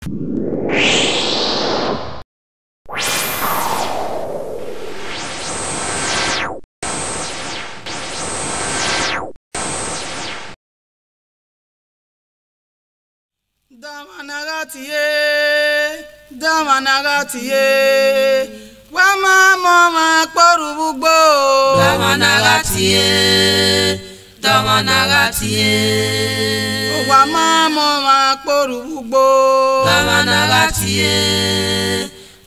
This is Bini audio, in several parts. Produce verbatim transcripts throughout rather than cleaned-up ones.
Dọmwa na gha tie, dọmwa na gha tie, wa ma mọ ọmwa kporhu vbe ugbo. Dọmwa na gha tie, dọmwa na gha tie. Wa ma mọ ọmwa kporhu vbe ugbo. Dọmwa na gha tie,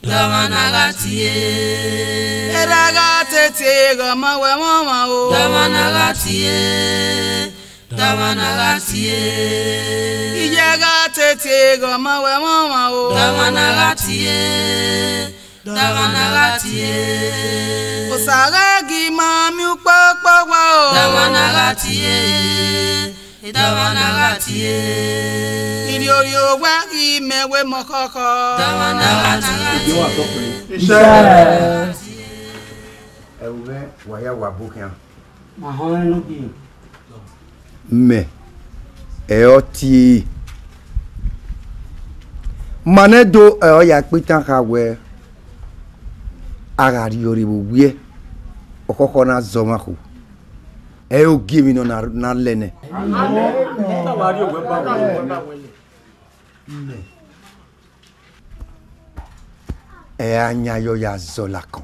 dọmwa na gha tie. Erha gha tete ghọ ma wẹ mwẹ ọmwa o. Dọmwa na gha tie, dọmwa na gha tie. Iye gha tete ghọ ma wẹ mwẹ ọmwa o. Dọmwa na gha tie, dọmwa na gha tie. Osa gha gi ma miẹn ukpokpo wa o. Dọmwa na gha tie, dọmwa na gha tie. Iriorio wa ghi mẹ wẹ mọ khọkhọ. Dọmwa na gha tie. Iye wa tọ pẹrẹ. Iṣẹ. Ẹvbo mwẹ, wa ya wa bo khian. Ma họn ẹn ne ogie. Mẹ, ẹ ọ tie. Ma nẹ do ẹ ọ ya kpe itan kha wẹ, a gha rhie ọre vbe owiẹ, ọkhọkhọ na zọ ọmwa khu. Ẹ i ogie emwi nọ na, na lẹ nẹ. Ẹ a yan yọ ya zọ lakọn.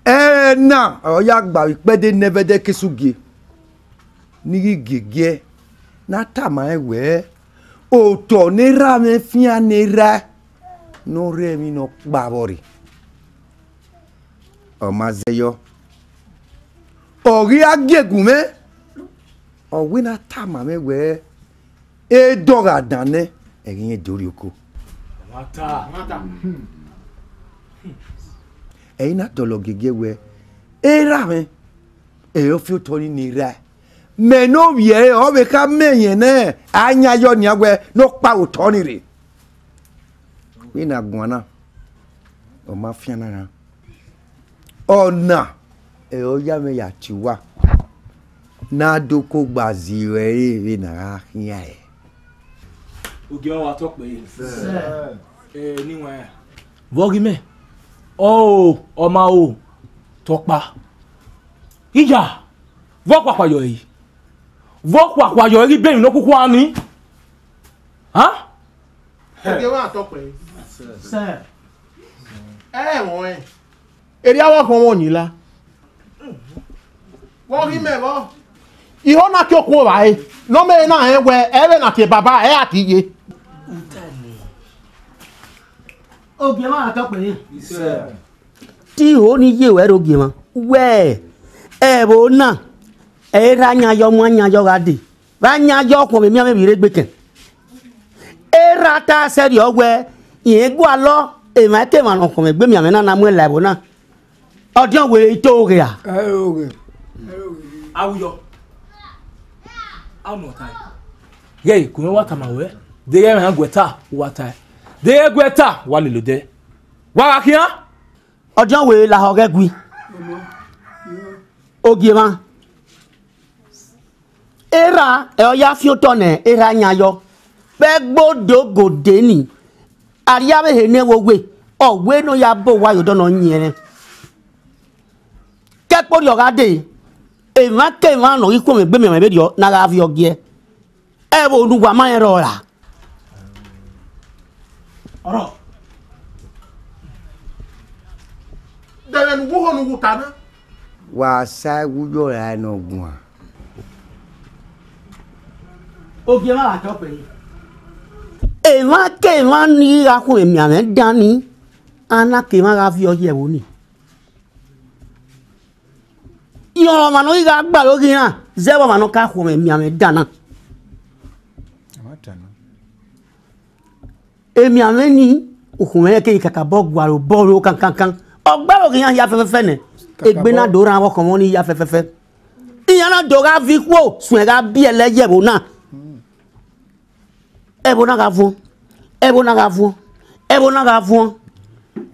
Ẹna ọ ya gba vbe ikpẹdẹ ne ẹvẹdẹ ke sẹ ugie, ne I ghi giegiẹ ne a tama rẹn wẹẹ, otọ ne erha mwẹ fian ne erha ne ọ rre emwi ne ọ kpa vbọ rre. Ọ ma zẹ yọ, ọ ghi ra gie gu mwẹ, ọ wẹ ne a tama mwẹ wẹẹ, edọ gha dan nẹ, ẹghẹ irẹn do rrie oko. Ẹ i na dọlọ giegiẹ wẹẹ, erha mwẹ, ẹre ọ fi otọ ni ne erha. Mẹ ne ovbi ẹre, ọ vbe kha mẹ yẹn nẹ, a yan yọ nian wẹẹ ne ọ kpa otọ ni rre. Vbene a guan na, ọ ma fian na ra. Ọna ẹre ọ ya mwẹ ya tie uwa, ne a do kogba zẹ ẹre vbene a gha khian ẹre. Ogie wa tọ kpẹre. Ẹ, ne I wẹẹ, vbe ọ ghi mẹ? Ọ, ọ ma o, tọkpa. Iya, vbe ọ khuakhua yọ ẹre? Vbe ọ khuakhua yọ ẹre ghi bẹn emwi ne ọ khukhua ni? Ha? Ogie wa tọ kpẹre. Sir. Ẹ i mwẹ ọnrẹn. Erriọ avbe ọkhọnmwọ ọyinla. Vbe ọ ghi mẹ vbọ? Iho na ke okhuo vba ẹre, ne ọ miẹn ehe na rẹn wẹẹ, ẹ vbe na tie baba, ẹ ra tie iye. Ogie mwa gha tọ kpẹre. Te iho ni ye ruẹ rre ogie mwa. Wẹẹ, ẹvbo na, ẹ i rre ayanyọ mu ayanyọ gha dee. Vbe ayanyọ khuọnmwi emianmwẹ vbe rre egbe kẹn. Erha ta sẹrriọ wẹẹ, irẹn gualọ emwa ẹkẹmwa ne ọ khuọnmwi egbe emianmwẹ na na mu ẹn la ẹvbo na. Ọdiọn wẹẹ, I to ghe ra? Ẹ i ro ghe. Awuyọ. Amọta. Ghẹ ku mwẹ wa tama ruẹ, deghẹ ẹmwẹ na guẹ ta, wa tae. Deghẹ ẹ guẹ ta, wa lele odẹ. Wa gha khian. Ọdiọn wẹẹ, lahọ ghẹ gui. Ogie mwa. Erha, ẹ ọ ya fian otọ ne erha yan yọ. Vbe ẹgbe odogode ni, arriavbehe ne wo we, ọ wẹ ne ọ ya bọ owa ye odọ ne ọ yin ẹnrẹn. Ke ẹkpo rriọ gha dee, emwa ke emwa ne ọ ghi khuọnmwi egbe emianmwẹ vberriọ na gha viọ giẹ. Ẹvbo ne uwa ma rẹn rrọọ ra? Ọrọ. Dẹghẹ ne uwu họn ne uwu ta na. Wa sa ẹwu yọ ra ne ọ guan. Ogie mwa gha tọ kpẹre. Emwa ke emwa ni gha khuọnmwi emianmwẹ dan ni, a na ke emwa gha viọ ye ẹvbo ni. Irẹn ọmwa ne ọ ghi gha gbaroghe iran zẹ vbe ọmwa ne ọ ka khuọnmwi emianmwẹ dan na. Emianmwẹ ni, ukhunmwu ẹnrẹn keghi kakabọ gualọ obọ ro kankankan. Ọ gbaroghe iran hia fẹfẹfẹ nẹ, egbe na do rran avbe ọkhọnmwọ ni hia fẹfẹfẹ. Iran na do gha viọ ikhuo suẹn gha biẹlẹ ye ẹvbo na. Ẹvbo na gha vuọn, ẹvbo na gha vuọn, ẹvbo na gha vuọn.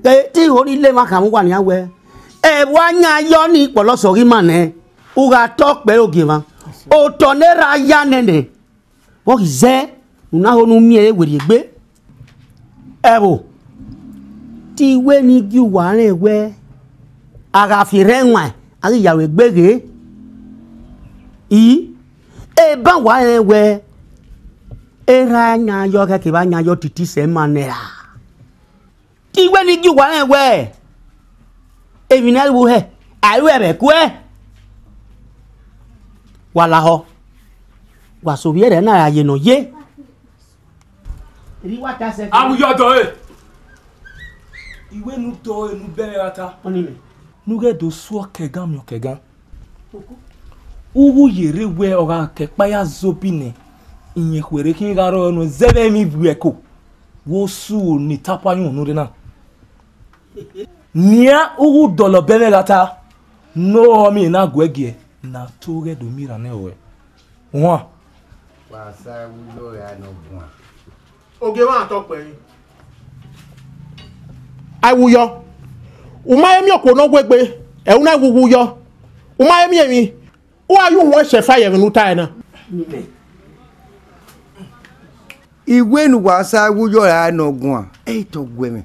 Te iho ni le emwa khama uwa nian wẹẹ, ẹvbo ayanyọ ni kpọlọ sẹ ọghe ima nẹ, u gha tọ kpẹre ogie mwa. Otọ ne erha ya nẹẹn nẹ, vbe ọ ghi zẹ, U na ho ne u miẹn ẹre werriegbe. Ẹvbo, te I wẹ ne I gie uwa rẹn wẹ, a gha fi erhẹn waẹn, a ghi ya ru egbe ghe. I, eban uwa rẹn wẹ, erha Ayanyọ khẹke vbe Ayanyọ titi sẹ ma nẹ ra. Te I wẹ ne I gie uwa rẹn wẹ, emwi ne a ru hẹ, a ru ẹmwẹ kuẹ. Wa lahọ, wa sẹ ovbi ẹrrẹ na ra ye ne ọ ye. Erha I wa ta sẹ. Avbe uyọ dọe. I wẹ ne u dọe ne u bẹmwẹ gha ta. Ọnii mẹ. Ne u ghẹ do suọ kẹgan miẹn kẹgan. U ghu yerre wẹ ọ gha kẹ ẹkpa ya zẹ obi nẹ, iyẹn khuẹrhẹ khin gha rrọọ nọ zẹ vbe emwi ivbiẹko. Vbe osu ne I tapa yunmwu unu rre na. Nian u ghu dọlọ bẹmwẹ gha ta, ne ọ miẹn na guẹ giẹ, ne a to ghẹ do miẹn iran nẹ ruẹ. Huan. Wa sa ẹwu yọ ra nọ guan. Ogie mwa tọ kpẹre. Awu yọ. U ma he miẹn okuo ne ọ wegbe, ẹre u na wu wu yọ. U ma he miẹn emwi, u gha ye uhunmwu ẹsẹ fa ye ẹmwẹ ne u tae na. I wẹ ne uwa sa ẹwu yọ ra nọ guan, ẹ i tọ guẹ mwẹ.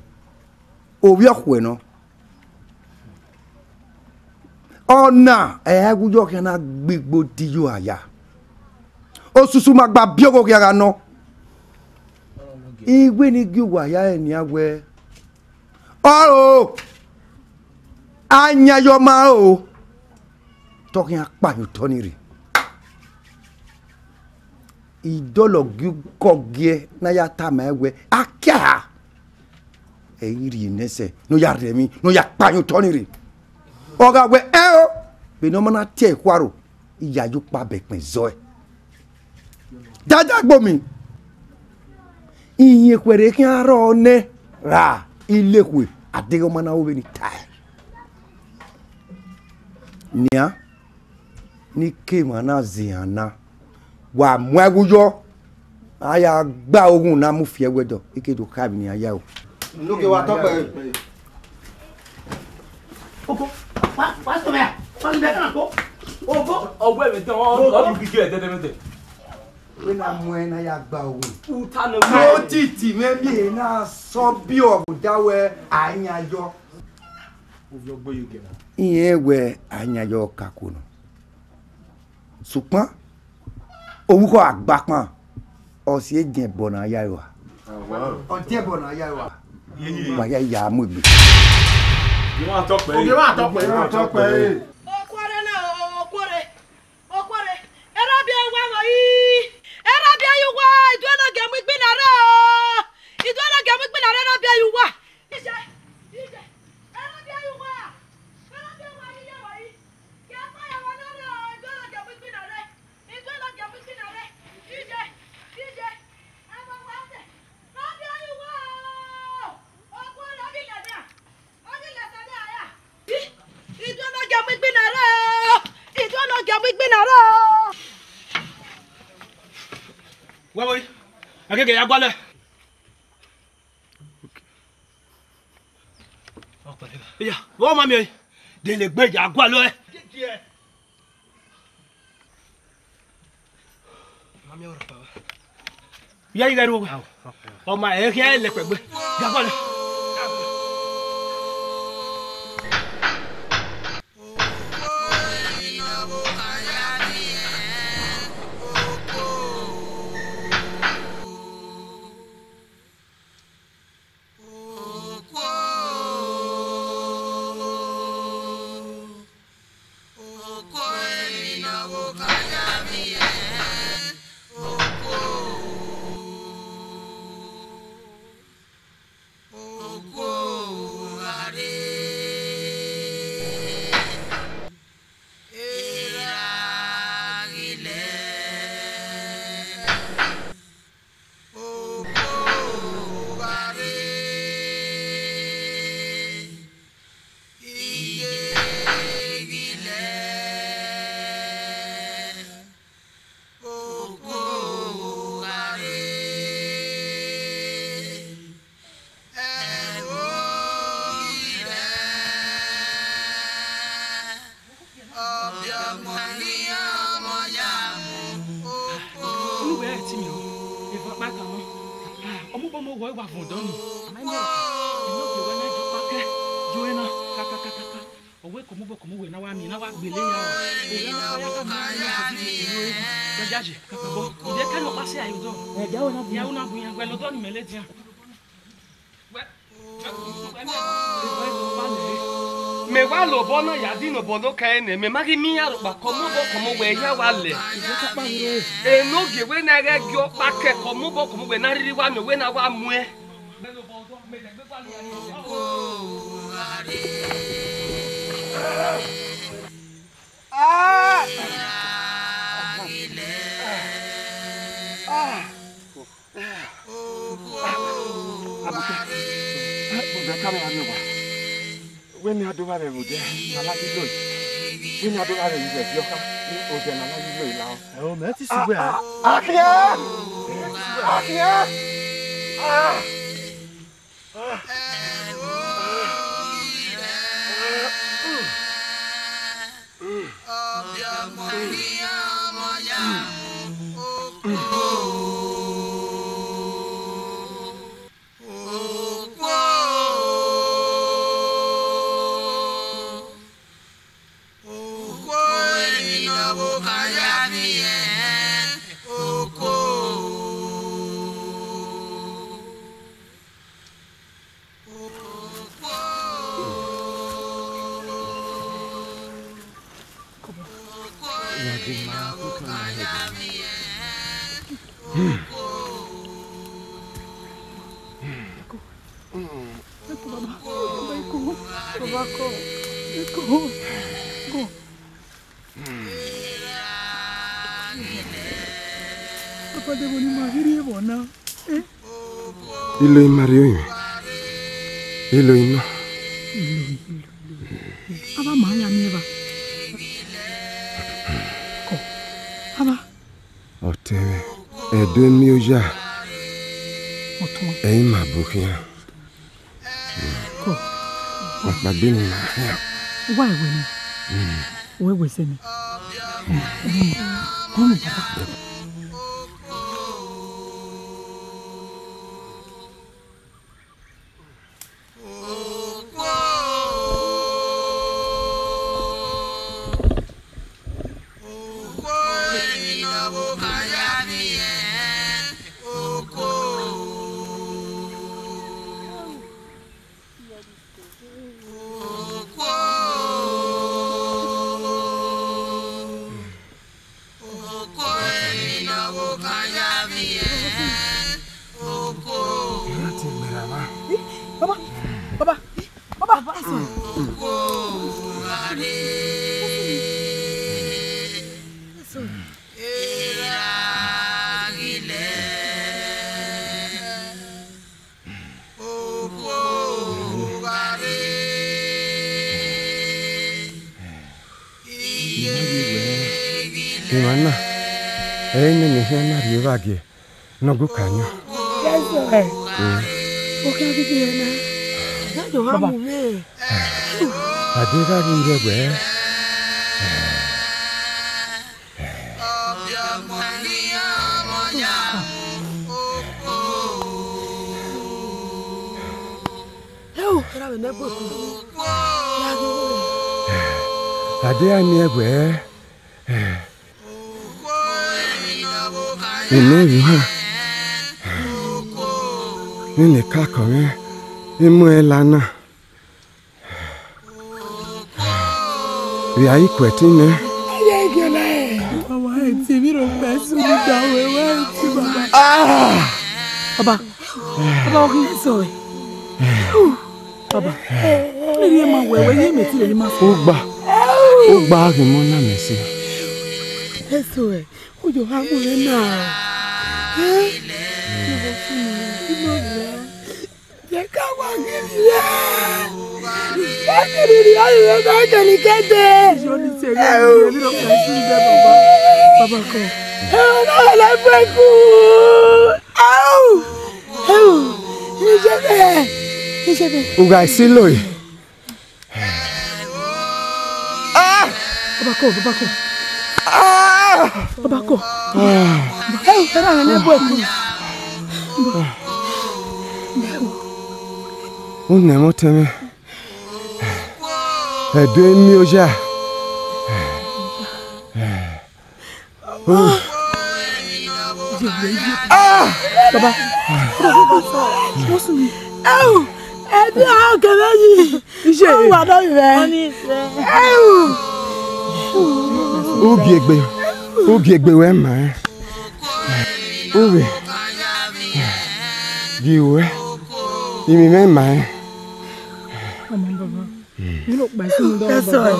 Ovbi ọkhuẹ nọ. Ọna ẹre ẹwu yọ khian na gbe igbo di yo aya. Osusu ma gba biẹ ogho khian gha nọ. I wẹ ne I gie uwa hia rẹn nian wẹ, ọro, Ayanyọ ma ro, te ọ khian kpa hin otọ ni rre. I dọlọ gie ukọ gie ne a ya tama ẹn wẹ, a kia ha. Ẹ i rhie nẹ sẹ ne ọ ya rhie emwi ne ọ ya kpa hin otọ ni rre. Ọ gha wẹ, ẹn o, vbene ọ ma na tie ẹre khuaro, I ya ye ukpa bẹkpẹn zọe. Dada gbomi, iyẹn khuẹrhẹ khian rrọọ nẹ ra ilekhue, a deghẹ ọ ma na ru vbene I tae. Nian, ne I ke emwa na zẹ iran na, wa mu ẹwu yọ, a ya gba oghun na mu fi ẹwẹdọ, I ke do kha emwi ne iran ya o. Enogie wa tọ kpẹre. Ogo, wa, wa sọ mẹ a, wa ni bẹ kan ko. Ogo. Ọwọ́ ẹ̀mí tán, ọ, ọ, ọ, gígé ẹ̀ dẹ́dẹ́dẹ́dẹ́. Wẹ na mu ẹn na ya gba oghun. Uta nọ. Mo titi mwẹ miẹn na sọ biẹ ọvbo da wẹ Ayanyọ. Ovbi ọgbe ye gẹna. Irẹn wẹ Ayanyọ ka kuo nọ. Sokpan, ovbi ukhọ agbakpan, ọ si ediẹn ẹbọ ne a ya rua. Ọ diẹn ẹbọ ne a ya rua. Wa ya ya mu egbe. Ogie mwa tọ kpẹre. Ogie mwa tọ kpẹre. Okuọre na, okuọre. Okuọre. Erha biẹ uwa vbọ yi. Erha biẹ ye uwa, iduẹ na gie mu igbinna rre o. Iduẹ na gie mu igbinna rre, erha biẹ ye uwa. Ije, ije. Erha biẹ ye uwa. Erha biẹ uwa yi ye vbọ yi. Wa boy, a gege ya gualọ. Iya, vbọ ma miẹn, de lele egbe ya gualọ ẹ. Iya, ighẹ ru owa. Ọ ma ẹ khian lẹ kpẹgbe. Ya gualọ. Eva ọkpa ka nọ. Ọmọ obọ ọmọ wẹ wa vọn ọdọ ni. Ama ime ọkpa. Enogie wẹ na jọ ọkpa kẹ. Jọ ẹre na. Kakakakaka. Ọ wẹ kọmọ obọ kọmọ wẹ na wa miẹn, na wa gbele ya. Eva ne ọkpa ya ka miẹn, ya ka miẹn. Wẹ ya ye. Kakabọ. Ide ka nọ ọkpa si ayo dọ. Ẹ, dia wẹ na bu. Ya wẹ na bu yan. Wẹ lodọ ni mẹ ladian. Wẹ. Mẹ wa lobọ na ya di nobọ ne okẹe nẹ, mẹ ma ghi miẹn iran rhọkpa, kọmọ obọ kọmọ wẹ iran wa lẹ. Enogie wẹ na ghẹ gie ọkpa kẹ, kọmọ obọ kọmọ wẹ na rhirhi wa miẹn, wẹ na wa muẹn. Ah! Ah! Abuke, bọdọ ka mẹ gha miẹn owa. Wẹ ne a do vba vbe odẹ ne a la ghi lo, wẹ ne a do vba vbe odẹ ọkha, odẹ ne a la ghi lo la. Ẹ o, mẹ ti sẹ uwẹ a. Akhian! Akhian! Ah! Baba, deghẹ ne ima ghi rrie vbọ na, eh? Ilo ima rrie orinmwi, ilo ima. Ilo, ilo, ilo. Aba ma ya miẹn evba. Kọ, aba. Ọtẹn mwẹ, ẹdẹ miẹn oya. Ọtẹn. Ẹ i ma bu khian. Kọ. Ọkpagbe ni ma khian. Wa ẹwe ni. Wẹ wẹ sẹ mi. Kọ mu baba. Baba, baba, baba. Emwa na, ẹ i nene ehia na rhie evba giẹ ne ọ gu ka yan. Yes, sir. Mm. Okhian ghi ye na. Ya yo ha mu mwẹ. A deghẹ gha ghi rre ẹguẹ. A deghẹ a miẹn ẹguẹ. Imẹ vbe ha, nene kakọ mwẹ, imẹ la na. Vbe a i ku ẹtin nẹ. Wa ẹtin vbe irẹn ọkpa ẹse ni da wẹ, wa ẹtin baba. Ah! Baba, baba, ọ ghi sẹ ọe. Baba, ne ma wẹ, wẹ ye mẹ ti lele ma sẹ. Ugba, ugba ghi mọ na mẹ sẹ. Ẹse ọe, u yo ha mu rre na. Ẹ? Ye ka wa ghi rhie. Wa ghi rhie, ọ rhie, ọ ghi rhie kẹdẹ. Yo ni sẹ, yo ni rhie, baba. Baba kọ. Ẹ, ọ na lẹ fẹ ku. Au! Au! Ijebe! Ijebe! U gha si lo e? Ah! Baba kọ, baba kọ. Ah! Baba kọ. Ah! Au, ẹ na rẹn ne ẹbu ẹku. U nẹ mwẹ otọ mwẹ. Ẹdẹ emi oya. Ah! Baba. Ẹu, ẹdẹ ọgẹrẹ yi. Iye. Ọ wa dọ vẹ. Ẹu. Ugiegbe, ugiegbe wẹ ma. Uvbe. Gi wẹ. Imi mwẹ ma. Ọmọ baba. Ino kpa esi mu dọ. That's all.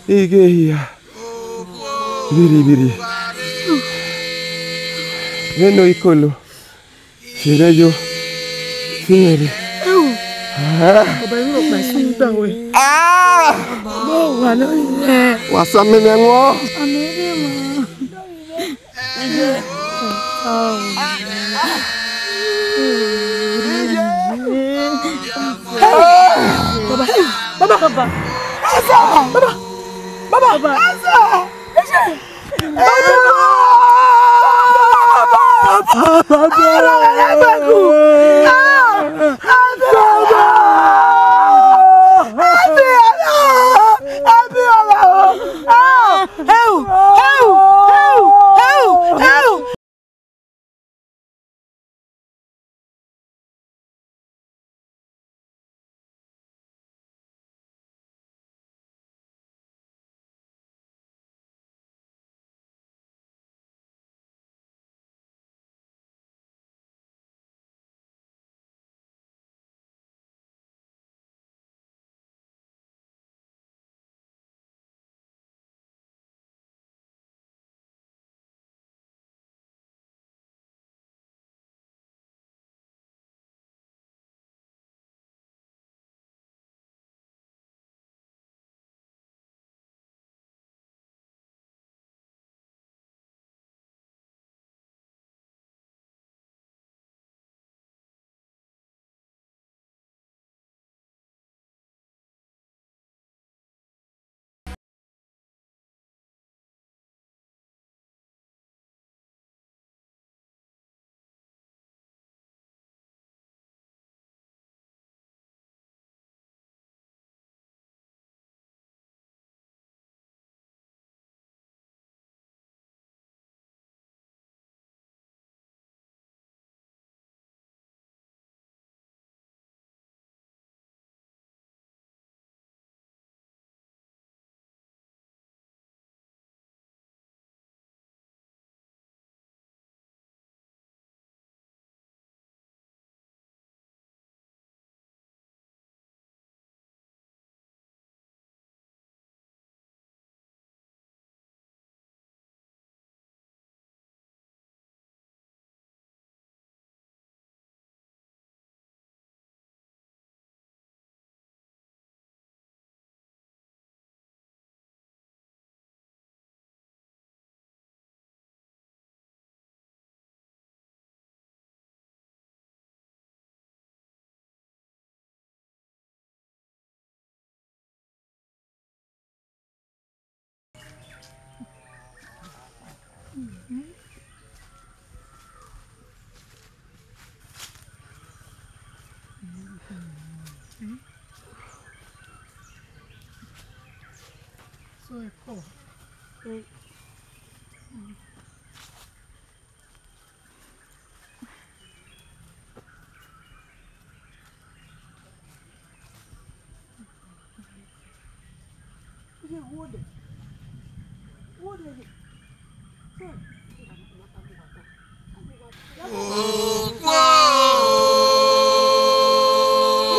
Ighe hia, vbirrivbirri, vbene ikolo, fierre yo, fierre. Ewu, ah, ọba inu ọkpa esi da wẹ. Ah! Mo wà lórí rẹ. Wa sa mẹ mwẹ wọn. Àmì rẹ mọ. Baba, baba, baba, baba, baba, baba, baba, baba,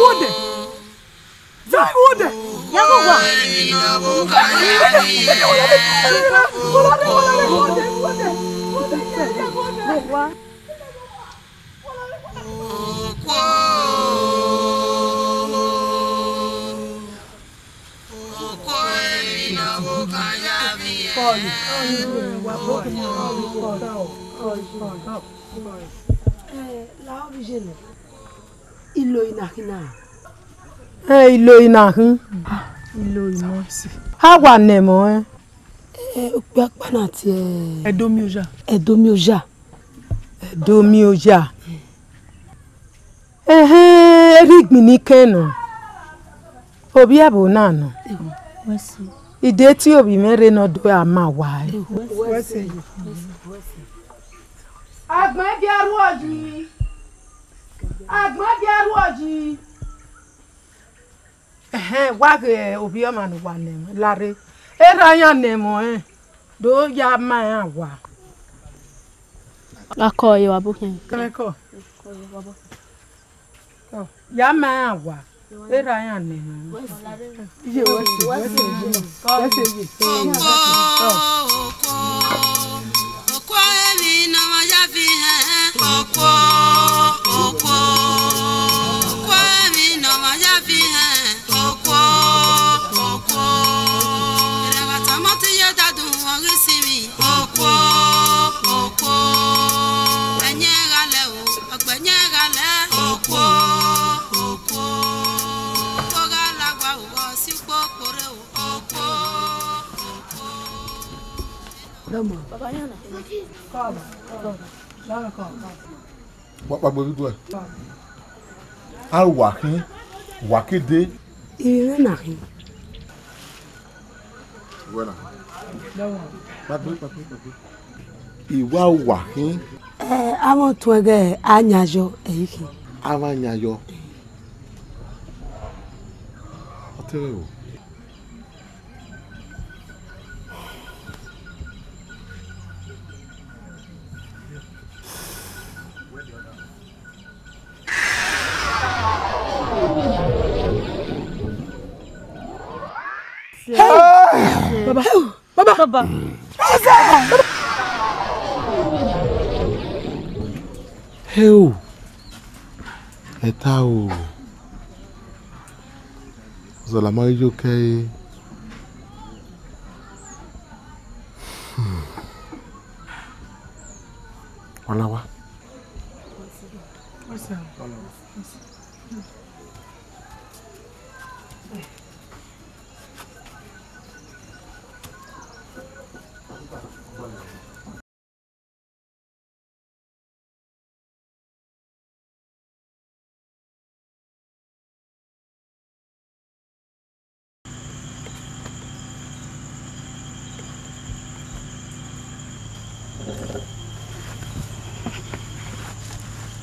Wode! Zai wode! Yago wa! Eh, la ovbi ye nẹ. Ilo na khin na. Ẹ, ilo na khin. Ah, ilo na. A wa nẹ ẹmwẹ ọnrẹn. Ẹ, okpia ọkpa na tie. Ẹdomiọya. Ẹdomiọya. Ẹdomiọya. Ẹhẹn, erha igbinna ikẹn nọ. Ovbi ẹvbo na nọ. Ide tie ovbi mwẹ rre ne ọ do ra ma owa ẹre. Agbọn ẹdia ruọ yi. Agbọn ẹdia ruọ yi. Ẹhẹn, wa ghe ovbi ọmwa ne uwa nẹ ẹmwẹ la rre. Erha iran nẹ ẹmwẹ ọnrẹn, do ya ma iran owa. Akọ, ẹ wa bu khian. Kẹmwẹ kọ. Ya ma iran owa. Erha iran nẹ ẹmwẹ ọnrẹn. Iye wẹ se, wẹ se, wẹ se ye. Okhuo, okhuo, okhuo emwi ne ọ ma ya fi hẹn. Okhuo, okhuo, okhuo emwi ne ọ ma ya fi hẹn. Okhuo, okhuo, erha vbe atamọtẹ iye dadun, ọ ghi sinmwi. Okhuo, okhuo, ẹyẹn gha lẹ o, ọgbẹyẹn gha lẹ. Okhuo, okhuo, okhuo gha la wa o, ọ si ukpo kporre o. Okhuo, okhuo. Baba, yan na. Come, come, come, come. Wa kpagbe vbe igue. A wa khin, wa ke dee. Ivbi mwẹ na khin. Wẹ na. Kpagbe, kpagbe, kpagbe. I wa wa khin. Ẹ, avbe ọtuẹn ghẹ Ayanyọ, ẹ i khin. Avbe Ayanyọ. Ọ te rẹ o. Baba. Baba. Baba. Heo. Ẹta o. Zọla ma ghi yo kẹe. Hmm. Walawa.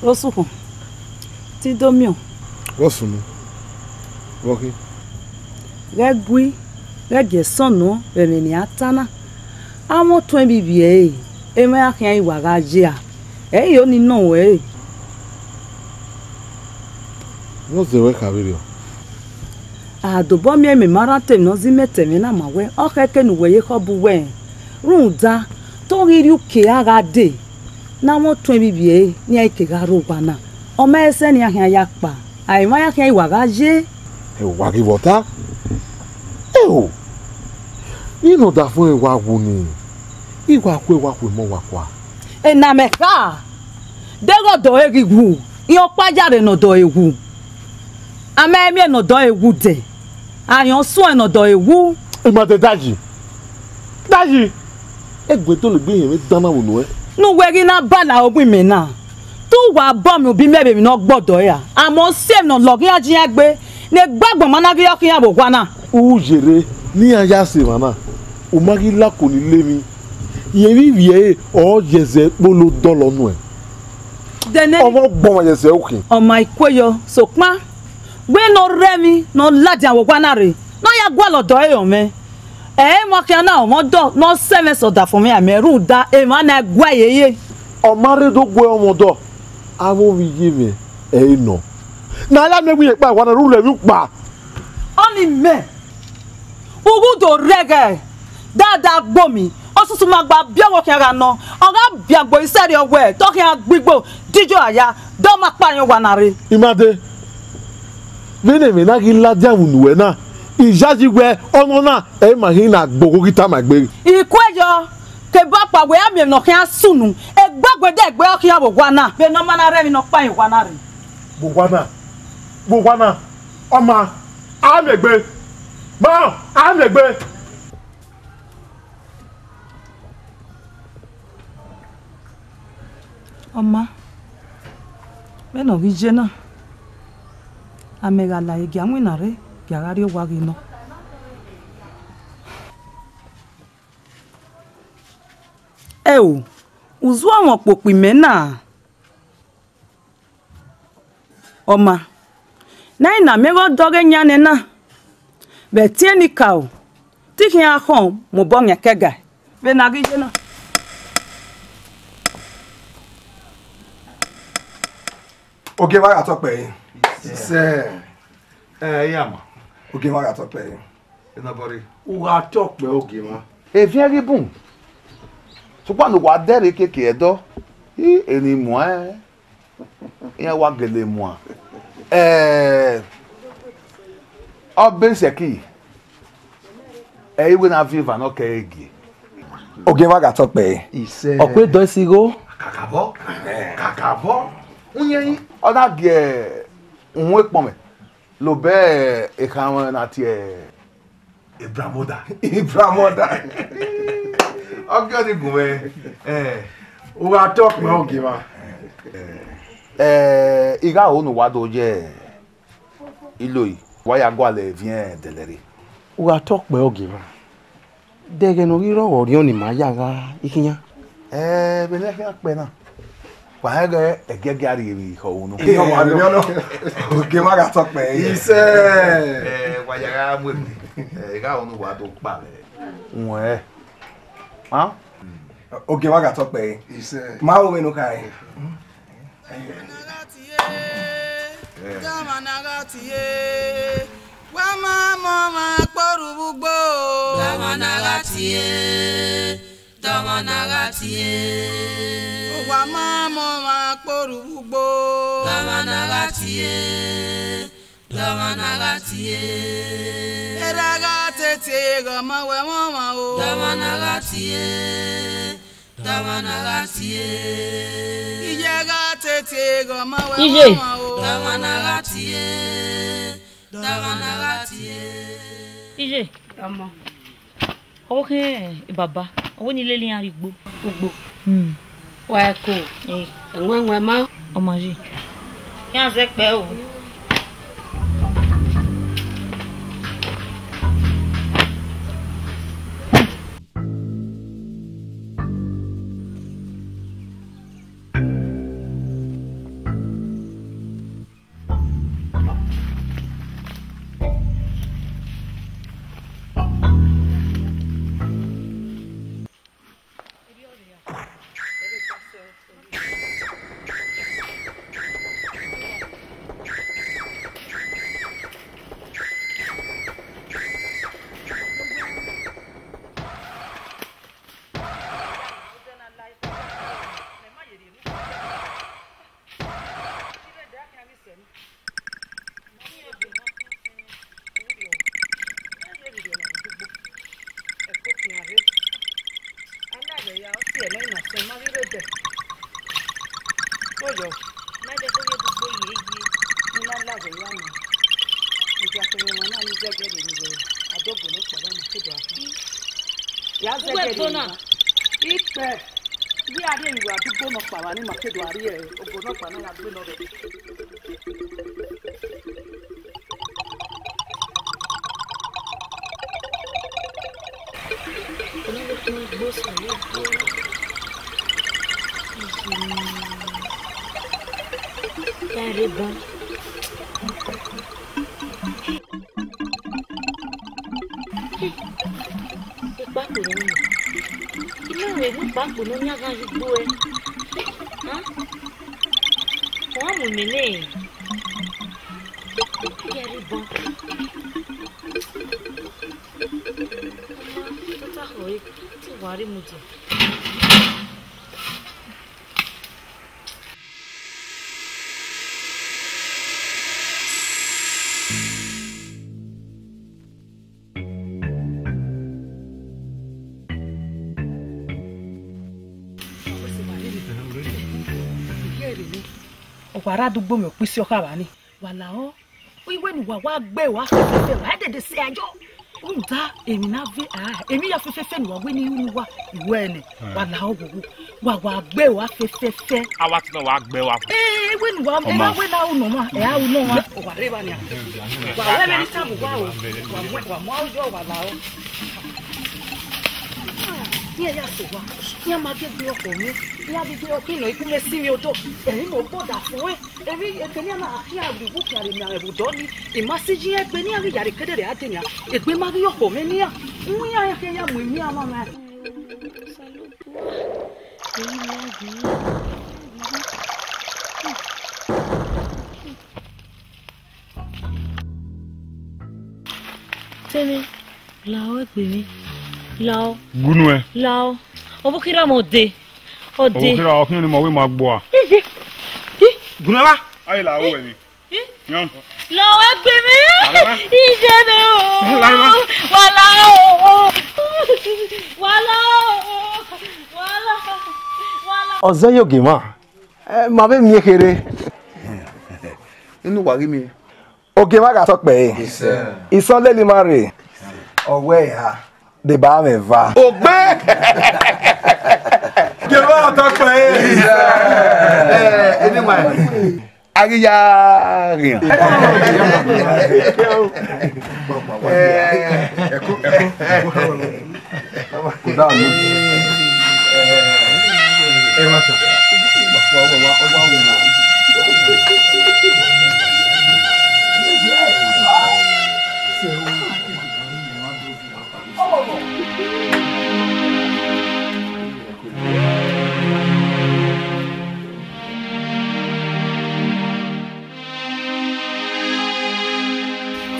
Vbọsukhun, te I do miẹn. Vbọsunu, vbọ khin? Ghẹ gui, ghẹ gie ẹsọn nọ vbe ẹmwẹ ne a ta na. Avbe ọtuẹn vbe ivbi ẹre, emwa iran khian i wa gha ye a. Ẹ i re ọnii nọ ruẹ re. Vbọzẹ wẹ kha vberriọ? A dobọ miẹn mẹ ma rhan te emwi ne ọ zẹ mẹ ta ẹmwẹ na ma wẹ, ọ khẹke ne uwẹ ye ekhọe bu uwẹ, rhunmwuda te ọ ghi rrie uki ra gha dee, ne avbe ọtuẹn vbe ivbi ẹre ne iran ke gha rre owa na, ọ ma i sẹ ne iran khian ya kpa, a emwa iran khian i wa gha ye. Ẹ, wa ghi vbe ọta. Eo, I nọ ọdafẹn wa wu ni, I wa kue wa khuẹ mọ wa kua. Ena mẹ kha, deghẹ ọdọ ẹre ghi wu, iran ọkpa ya rre ne ọdọ ẹre wu. A ma i miẹn ne ọdọ ẹre wu dẹ, a rẹn ọsuẹn ne ọdọ ẹre wu. I ma dẹ dayi, dayi, ẹguẹn dọlegbe irẹn mwẹ dan na vbe unu ẹn. Ne uwẹ ghi na bala ogbẹn imẹ na, te uwa bọ miẹn obọ imẹ vbe emwi ne ọ gbe ọdọ ẹre ra? Amọ ọ si emwi ne ọ lọghe iran jẹ iran gbe, ne egbe agbọn ma na ghi rọkhọ iran vbe owa na. U yerre ne iran ya sẹ emwa na, u ma ghi la oko ni le emwi, rẹn vbe ivbi ẹre ọ ye ẹzẹ kpolo dọlọ nuẹn. Dẹnẹ ọmọ gbọmwa ye ẹzẹ ukhin. Ọ ma i kue yọ, sokpan wẹ ne ọ rre emwi ne ọ ladian vbe owa na rre, ne ọ ya gualọ ọdọ ẹre rọnmwẹ. Ẹ i mwẹ khian na, ọmọ dọ ne ọ sẹ mwẹ sẹ ọdafẹn mwẹ amẹ rhunmwuda emwa na gua yeye. Ọ ma rre do guẹ ọmọ dọ, avbe ovbi iye mwẹ ẹ i nọ. Ne a ya miẹn wẹ iyẹkpa owa na rhurhu emwi ukpa. Ọnii mẹ, ughu do rre ẹghẹ, dada gbomi, osusu ma gba biẹ ọghe khian gha nọ, ọ gha biẹ agbo isẹrriọ wẹ, te ọ khian gbe igbo, dijo aya, dọ ma kpa rẹn owa na rre. I ma dee, vbene ẹmwẹ na ghi ladian vbe unu ruẹ na, I yayi wẹ ọnọ na ẹ i ma hin ne agbogho ghi tama egbe. I kue yọ, kevbe ọkpa wẹ a miẹn emwi ne ọ khian sunu, egbe agbọn dẹ egbe ọ khian vbe owa na, vbene ọ ma na rre emwi ne ọ kpa rẹn owa na rre. Vbe owa na, vbe owa na, ọ ma. A miẹn egbe. Ma, a miẹn egbe. Ọ ma, vbene ọ ghi ye na, amẹ gha la ẹre gie a winna rre, gie a gha rrie owa ghi nọ. Ẹo, uzuọmwẹ ọkpokpo imẹ na. Ọ ma, ne a i na miẹn ghe ọdọ ọghe yan nẹ na, vbe ẹtin enikaro, te I khian khọn mu obọ yan ẹkẹga vbene a ghi ye na. Ogieva gha tọ kpẹre. Sẹ. Ẹ, I ya ma. Ogieva gha tọ kpẹre. Nobody. U gha tọ kpẹre, Ogieva. Eviẹn ghi bun. Sokpan ne uwa dẹrhe keke ẹdọ, I eni muẹn, iran wa gele muan. Ẹ, ọ be sẹki, ẹ i wẹ ne a viọ eva ne ọ kẹ ẹre gie. Ogieva gha tọ kpẹre. Isẹ. Ọ kue dọ esi igho. Kakabọ. Kakabọ. Uyẹn, ọ na gie uhunmwu ekpọnmwẹ. Lobẹ ekhanmwẹ na tie Ibramoda. Ibramoda. Ọ gie ọni gun mwẹ. Eh, u gha tọ kpẹre, Ogieva. Eh, I gha ho ne uwa do ye Iloi, wa ya gualọ eviẹn dẹlẹ rre. U gha tọ kpẹre, Ogieva. De ẹghẹ ne ọ ghi rrọọ vbe ọ rhiọn ne ima ya gha ikhian? Ẹ, vbene ẹ khian kpẹẹ na, wa rẹn ghẹ ẹgiẹgiẹ a rhie emwi khọ unu. Ogieva gha tọ kpẹre. Isẹ. Ẹ, wa ya gha mu emwi, ẹ, I gha ho ne uwa do kpa mwẹ. Wẹẹ, ha? Ogieva gha tọ kpẹre. Isẹ. Ma ho vbene u khare. Dọmọ na gha tie, wa ma mọ ọmwa kporhu vbe ugbo. Dọmọ na gha tie, dọmọ na gha tie. Wa ma mọ ọmwa kporhu vbe ugbo. Dọmọ na gha tie, dọmọ na gha tie. Erha gha tete ghẹ ọmọ wẹ mwẹ ọmwa o. Dọmọ na gha tie. Dọmọ na gha tie. Iye gha tete ghẹ ọmọ wẹ Iye. Ọmọ o. Dọmọ na gha tie. Dọmọ na gha tie. Iye. Ọmọ. Ọ khin baba, ọ wẹ ne I lele iran rrie ugbo. Ugbo. Hmm. Wa ẹko. Eh. Ẹwẹn wẹn ma. Ọ ma ye. Iran zẹ kpẹ o. Oyo, ma dẹ ko ye gbogbo ye ye. Ni na la wẹ ya ma. Ìjà kẹrẹ wọn náà ní zẹgẹdẹ ni wẹ. Adogo ló pọ̀ bá ma kéde àfi. Ya zẹgẹdẹ ni wa. Ipẹ. Iye a rhie vbe àdúgbò nọkpa wa ne ima ke do a rhie ogo nọkpa ne a ya gbe nọ rre. Ẹre ban. Ekpako ne ọ nia. I na vbe mu ekpako ne ọ nia ghan ye ugbo ẹre. Hẹn? Ọ gha mu imẹ nẹ. Iye rre ban. Tota khọe, te wa rre mudia. Ọ wa rre adugbo mwẹ okpisi ọkha vba ni, wa lahọ. Iwẹ ne uwa wa gbe ua fẹfẹfẹ, wa dede sẹ ayọ. Rhunmwuda emwi ne a ve, a, emwi hia fẹfẹfẹ ne uwa wẹ ne I ru ne uwa, I wẹ nẹ, wa lahọ wowo, wa wa gbe ua fẹfẹfẹ. A wa tọn wa gbe ua. Ee, iwẹ ne uwa, emwa wẹ ne a ru ne ọmwa, ẹ a ru ne ọmwa, wa rre evba nia. Wa wẹ vbene I tama uwa o, wa mu, wa mu aro yọ, wa lahọ. Iran ya sẹ owa, iran ma gie gbe ọkhọ mwẹ, iran ghi gbe ọkhọ nọ, I ku mwẹ sinmwi odọ, ẹre I mu obọ da fo ẹn. Emwi ekenia na khian rhie uwu khian rre emianmwẹ vbe odọ nii, I ma si yi iran egbe ne iran ghi ya rre kedere a de nian, egbe ma ghi ọkhọ mwẹ ne iran, u iran khian ya mu emianmwẹ mwẹ. Tene, lao egbe mwẹ, lao. Gunu ẹ. Lao. Ọvbokhan ra mẹ ọdẹ. Ọdẹ. Ọvbokhan ra ọkhiẹn ni ma wẹ ma gbua. Gunu ẹ wa. Aye la wẹ ni. Yan. Lao egbe mwẹ. Lao. Ije mwẹ o. Lao. Wa lao o. Wa lao o. Wa lao. Wa lao. Ọzọ ye ogie mwa. Eh, ma vbe miẹn kherhe. Inu wa ghi miẹn? Ogie mwa gha sọ kpẹre. Isọn lele ima rre. Ọ wẹ eha. Deba mwẹ eva. Ogbe! Ogie mwa gha sọ kpẹre. Eh, eni wa. A ghi ya ghian. Eh, ẹko, ẹko, ẹko. Kódà ló. Ẹ má tà.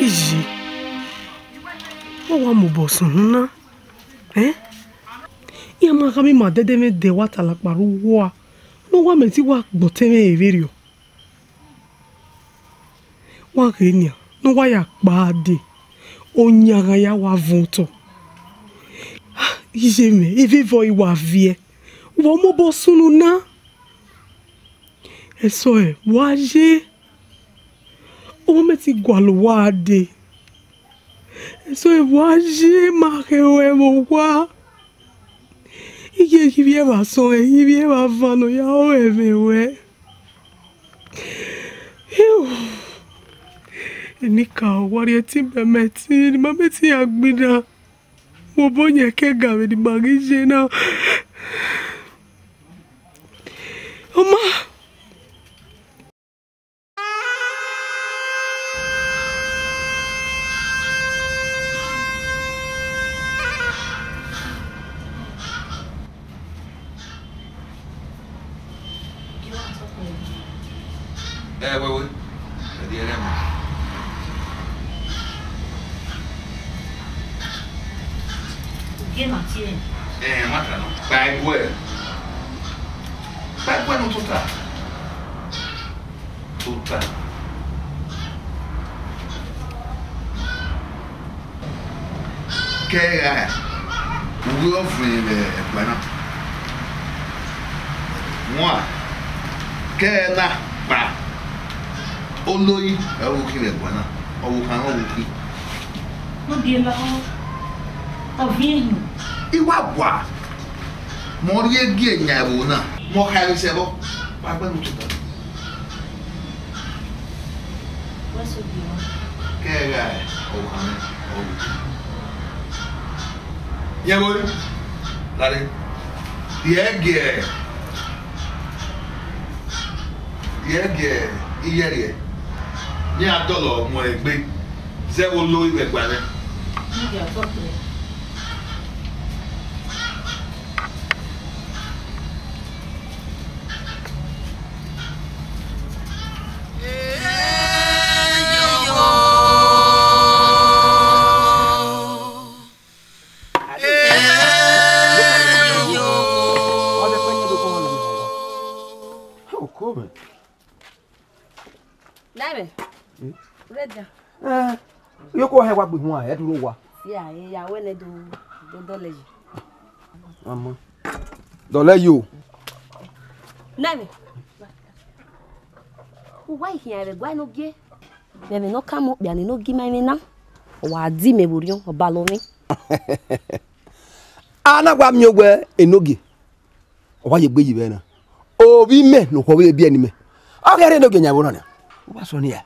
Iye, ọ wa mobọ sunu na. Ẹn? Iran ma gha miẹn ima dẹdẹ mwẹ dẹ wa talakpa rre uwu ua, ne ọ wa mẹ te I wa gbe ọtẹn mwẹ ẹre vberriọ. Wa ghe nian, ne ọ wa ya kpa dee, oyan gha ya wa vuọn otọ. Iye mwẹ, evbevbe ọre I wa viẹ, wa mobọ sunu na. Ẹsọhẹ, wa ye, ọ mẹ te gualọ uwa dee. Ẹsọhẹ, wa ye, ma khẹ ruẹ vbe owa. Iye ghi vbiẹ vbe asọn, I ghi vbiẹ vbe avan ne ọ ya rẹn mwẹ ruẹ. Enika, wa rhie ẹtin bẹ mẹ ẹtin, ne ima mẹ ẹtin ya gbinna. Wẹ obọ yẹn ke ga vbene ima ghi ye na. Ọ ma. Ẹ wẹẹ, wẹẹ, ẹ di ẹrẹ mọ. Ugie ma tie. Ẹ, ma ta nọ. Kpa ẹguẹ. Kpa ẹguẹ ne u tota. Tota. Kẹ gha, uwu ọvẹn vbe ẹguae na. Wan, kẹ na kpa. Oloi ẹ vbe ukhin vbe ẹguae na, ọvbokhan mwẹ ọ vbe ukhin. Ne ọ biẹ lahọ, ọ viẹn hin. I wa gua, mẹ ọ rhie gie yan ẹvbo na, mẹ ọ khaemwisẹ vbọ, wa gbe ne u tota. Kẹ gha ọvbokhan mwẹ, ọ vbe ukhin. Yẹn vbe lare, rhie gie, rhie gie iyẹrhiẹ, ne iran dọlọ mu ẹre egbe, zẹ vbe oloi vbe ẹguae mwẹ. Nẹmẹ, rẹdia. Ẹ, yoko hẹ wa gbe huan, ẹ duro wa. Ya, ya wẹ nẹ do, do dọlẹ yi. Mama. Dọlẹ yi o. Nẹmẹ. Uwa ikhian ẹvbo ẹguae ne ogie. Vbe ẹmwẹ ne ọ ka mu okpia ne enogie ima emwi na, ọ wa di mẹ vbe orhiọn, ọ balọ mwẹ. A na wa miẹn wẹ enogie, ọ wa ye egbe yi vbe na. Ovbi mẹ ne okhuo vbe biẹ ne imẹ. Ọ ghẹ rre enogie yan vbe na nia. U wa sọ ne ya.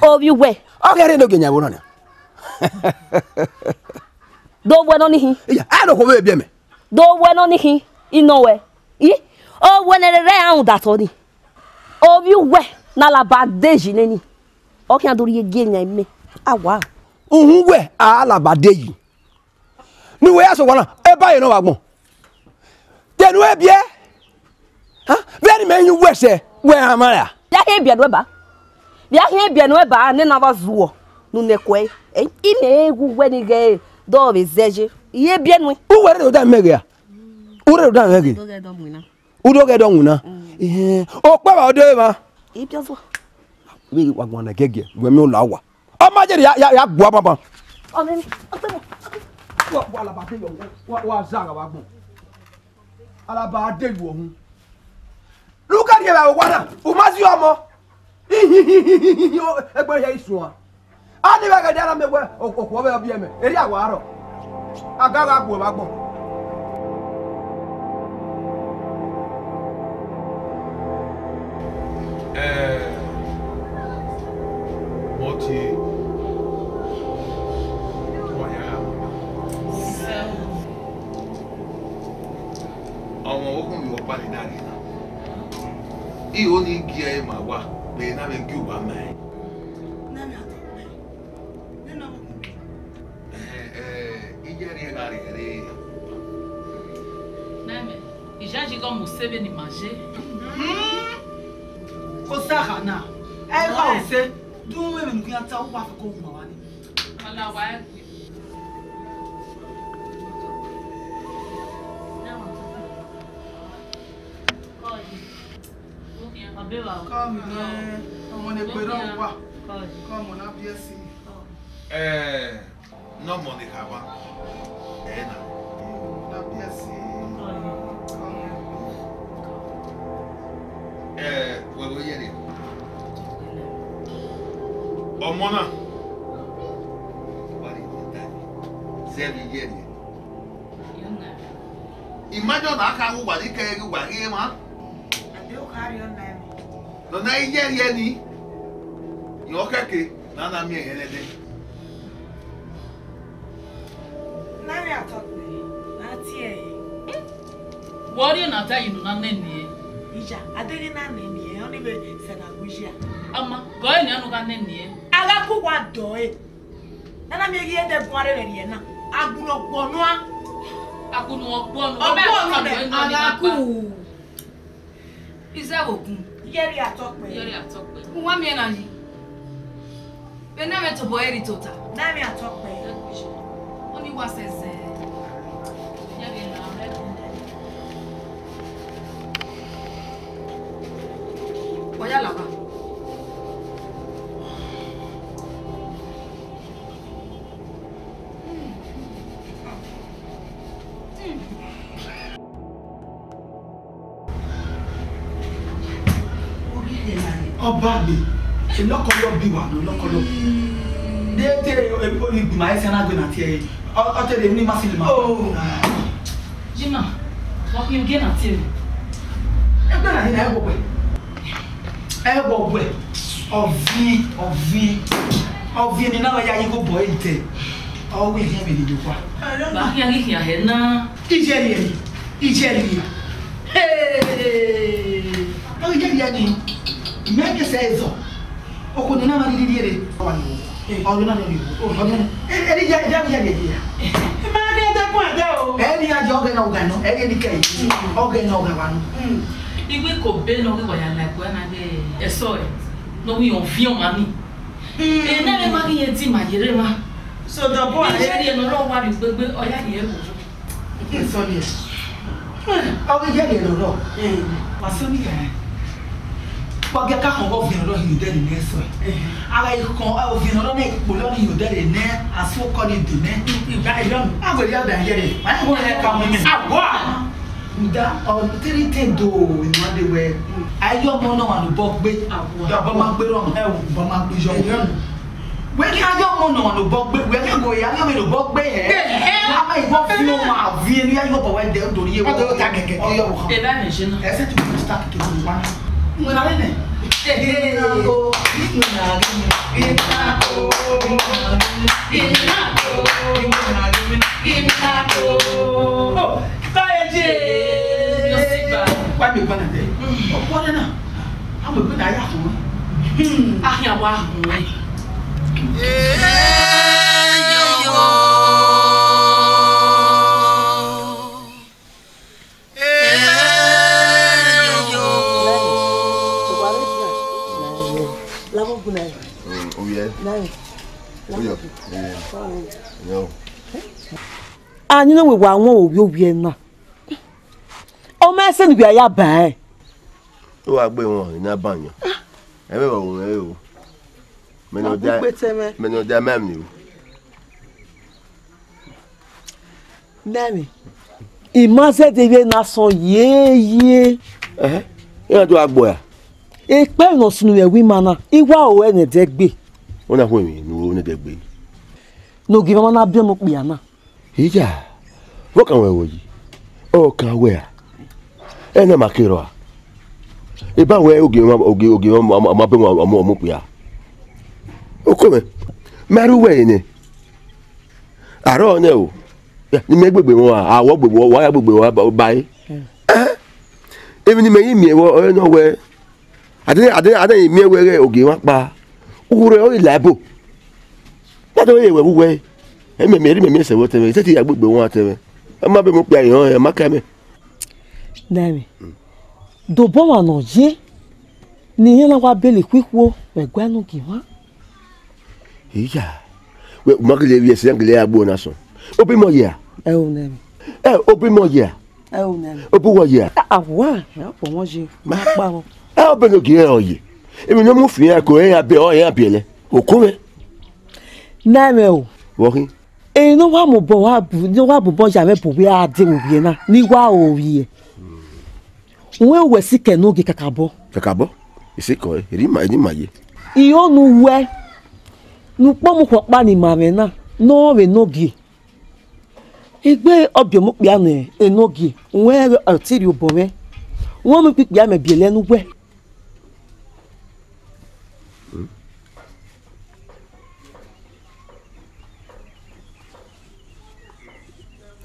Ovbi uwẹ. Ọ ghẹ rre enogie yan vbe na nia. Do wẹ nọ ni khin. Iya, a ne okhuo vbe biẹ mẹ. Do wẹ nọ ni khin, inọ wẹ. I, owẹ ne rere a rhunmwuda otọ ni. Ovbi uwẹ ne Alaba de yi neni. Ọ khian do rhie gie yan imẹ. A wa. Uhunmwu wẹ Alaba de yi. Ne uwẹ ya sẹ owa na, eba ye ne ọ vbe agbọn. Te ne uwẹ biẹ? Ha? Vbene imẹ yin uwẹ sẹ, wẹ a ma ra? Vbe a khian biẹ nuẹ ba? Vbe a khian biẹ nuẹ ba, nene avbe zuọ ne une kue? Ẹ, imẹ ghẹ uwẹ ni ghẹ dọ vbe zẹ ye. I ye biẹ nuẹ. Uwẹ rre odẹ mẹ ghe a? U rre odẹ mẹ ghe? Do ghẹ dọ winna. U do ghẹ dọ winna. Mm. Ehẹn. Okpẹ wa odẹ mwa. I biẹ zuọ. Vbe wa guan na gẹgẹ, wẹ mi ola wa. Ọ ma jẹrẹ ya, ya, ya gua banban. Ọmọ mi, ọtẹ mọ. Wa, wa Alaba de yọ, wa, wa za gha vbe agbọn. Alaba de yọ hun. Luka rhie vbe owa na, u ma zi ọmọ. Egbe hia isuan. A ni vbe ẹghẹ dia na mẹ wẹ, o, okhuo vbe ọ biẹ mẹ, erriọ a wa rrọọ. A ga gha gbuẹ vbe agbọn. Eh, Mọtie, wa ya gha. Ọmọ ọkhuọnmwi vbe ọkpa ni na rre na, I ho ne I gie ẹre ma uwa, vbe ne a vbe gie uwa ma ẹre. Ẹhẹn, eh, I ye rhie gha rrie ẹre. Nẹmẹ, I yayi ghe ọmọ ose vbene ima ye. Osa kha na, ẹ i gha ose, du mwẹ vbene u khian ta, uwa fẹko wu ma wa ni. Ọna wa ẹgui. Come, eh, ọmọ ne egbe rre uwa. Come, ọna biẹ ẹse. Eh, ne ọmọ ne khama, ẹ na. Ọna biẹ ẹse. Come. Eh, wẹ vbe ye rhie? Ọmọ na, wa rhie ta zẹ vbe ye rhie. Imagine na ka wu wa ni kẹ ghi wa ghi emwa. Ade o ka rhie ọna ẹmwẹ. Nọ na i ye rhie ni. Yọ kẹke na na miẹn ẹre nẹdẹ. Na rhie atọ kpẹre, na tie ẹre. Wẹ ọ rhie na ta yi ne u na nene ẹre? Iya, a deghẹ na nene ẹre, ọni vbe sẹ na gu iya. Ama, gọ ẹre nian ne u gha nene ẹre. A gha ku uwa dọ ẹre. Nana miẹn ghi ẹdẹ guan rre vbe rhie na. Agbọn ọgbọ nua. Agbọn ọgbọ nua. Ọgbọ nua, a gha ku. Izẹ vbe okun. Yẹrẹ atọ kpẹre. Yẹrẹ atọ kpẹre. Uwa miẹn na yi. Vbene ẹmwẹ tobọ ẹre tota. Na ẹmwẹ atọ kpẹre. Ọni wa sẹ zẹ. Yẹrẹ na. Wa ya lava. Ọba mi, elọkọ yọ bi wa nọ, elọkọ yọ bi. De te oyigbima ẹsẹ na gbe na tie, ọ te de ni ma si le ma. Oh. Jima, wa khin gie na tie. Ẹgbẹ na ni na ẹgbọgbẹ. Ẹgbọgbẹ. Ọviẹn, ọviẹn. Ọviẹn ni na ya yi gho bọ ẹre dẹ. Ọ wẹ khian vbe ne okhuo. Ba khian ghi khian hẹ na. Ijẹrhiẹ ni, ijẹrhiẹ. Hey! Ọ ijẹrhiẹ ni. Mẹ ke sẹ ẹzọ. Okhuo ne na ma rhirhi rhie re. Ọ rhie na rhie. Ọ rhie na. Ẹ, ẹ, ya, ya, ya, ya, ya. Ma rhie de kun ẹdẹ o. Ẹ ni a jẹ ọghe na ọghe nọ. Ẹ ni kẹ. Ọghe na ọghe wa nọ. Igbe ko be nọ ghi wa ya la ẹkua na ghe. Ẹsọ ẹ. Nọ wi ọviẹn ọmwa ni. Ena ẹmwẹ ma ghi ye di ma yere ma. So the boy. Ijẹrhiẹ ne ọ rọ wa rhie ugbegbe, ọ ya rhie ẹvbo. Sorry. Ọ ghi ijẹrhiẹ ne ọ rọ. Wa so ni gha. Wa ghi ka khọn ọviẹn ne ọ rọ hin odẹ ni nẹ sọ. A gha khọn ọviẹn ne ọ rọ nẹ ikpolo ni odẹ nẹ, a so kọ ni do nẹ. Igba ẹyọ. A gbe ya da yẹrẹ. Wa ya wọ ya ka mu mẹ. A gua. Da, ọ, tiri te do, ima de wẹ, a yọ ọmọ nọ ọmwa ne obọ gbe, da ọba ma gbe rọ, ẹ, ọba ma gbe yọ. Wẹ ghi a yọ ọmọ nọ ọmwa ne obọ gbe, wẹ ghi go ya yọ ọmọ ne obọ gbe hẹ. Ama igho fi ọmọ aviẹn ne ya yọ ọbọ wẹ dẹ, do rhie. Ọ do ta kẹkẹ, ọ yọ ọbọ. Eva mẹ jẹ na. Ẹsẹ ti mo start to do one. Mo na le nẹ. Ee, mo na le nẹ. Mo na le nẹ. Mo na le nẹ. Mo na le nẹ. Mo na le nẹ. Mo na le nẹ. Mo na le nẹ. Mo na le nẹ. Mo na le nẹ. Oh, Báyọ̀ jẹ́. Yóò sì gbà. Wá mi gbọ́dọ̀ dẹ̀. Ọ̀pọ̀ ọ̀dẹ náà, àwọn ìpínlẹ̀ ayé àkùnrin. Ahìn àwọn àkùnrin. Ovie. Yo. Yo. A ni ne wẹ wa wọn ovbi ovbi ẹna. Ọ ma ẹse ne uwẹ ya ba ẹn. Ọ wa gbe wọn, I na ba yan. Ẹmwẹ vbe ọ ru mwẹ o. Mẹ ne ọ dia, mẹ ne ọ dia ma emwi o. Nẹmwi, I ma zẹdẹ vbe na sọn yeye. Ẹhẹn, iran do gha gbe ọe ra? Ekpẹn ne ọ sunu mwẹ ẹvbo ima na, I wa ru ẹre ne ẹdẹgbe. Ọ na khu emwi ne u ru ne ẹdẹgbe? Ne ogie mwẹ ma na biẹ ọmọ okpia na. Iya, vbọ kan wẹ ru yi? Ọ kan wẹ ra? Ẹna ma ke rrọọ a? Eba wẹ ogie mwẹ, ogie, ogie mwẹ ma, ma, ma bẹ ọmọ, ọmọ, ọmọ okpia. Oko mwẹ, ma rre uwẹ ẹre nẹ. Arọ nẹ o, ne imẹ gbegbe mwẹ, a wọ gbegbe, wa ya gbegbe ba ẹre. Ẹhẹn, emwi ne imẹ i miẹn vbe ọre nọ wẹ, a de, a de, a de miẹn wẹ ighẹ ogie mwẹ kpa, urhu rẹ ọ ghi la ẹbo. Na do ye wẹ vbe uwẹ, ẹmwẹ mẹ rhie mẹ miẹn sẹ vbe otọ mwẹ, I sẹtin ya gbegbe mwẹ otọ mwẹ. Ọ ma bẹ mu okpia rhiọn, ọ ma ka mẹ. Nẹmwi, dobọ ọmwa ne ọ ye, ne irẹn na wa bele ikhuikhuo vbe ẹguae ne ogie mwẹ. Iya, wẹ, u ma gele vbiẹ ẹse, iran gele ya gbe uwẹ na sọn. Obọ imẹ ọ ye a? Ẹo nẹmwi. Ẹ, obọ imẹ ọ ye a? Ẹo nẹmwi. Obọ uwẹ ọ ye a? A wa, ẹ, obọ mwẹ ọ ye, ma kpa vbọ. Ẹ, obọ ne ogie rẹ ọ ye. Emwi ne ọ mu fi iran ko, iran biẹ, ọ, iran biẹlẹ. Oko mwẹ. Nẹmwi o. Vbọ khin? Emwi ne ọ wa mobọ wa bu, ne ọ wa bubọ ya mwẹ bu wẹ a de vbe ovbiẹ na, ne I wa ru ovbiẹ. Wẹ uwẹ sikẹ ne ogie kakabọ. Kakabọ? Isikẹ ọre, erha ima, erha ima ye. I ho ne uwẹ, ne ukpọmọ ukhọkpa ne ima mwẹ na, ne ọ vbe ne ogie. Egbe ọ biẹ ọmọ okpia ne enogie, wẹ ọ te rhie obọ mwẹ. Wẹ ọmọ ikpikpia mẹ biẹlẹ ne uwẹ.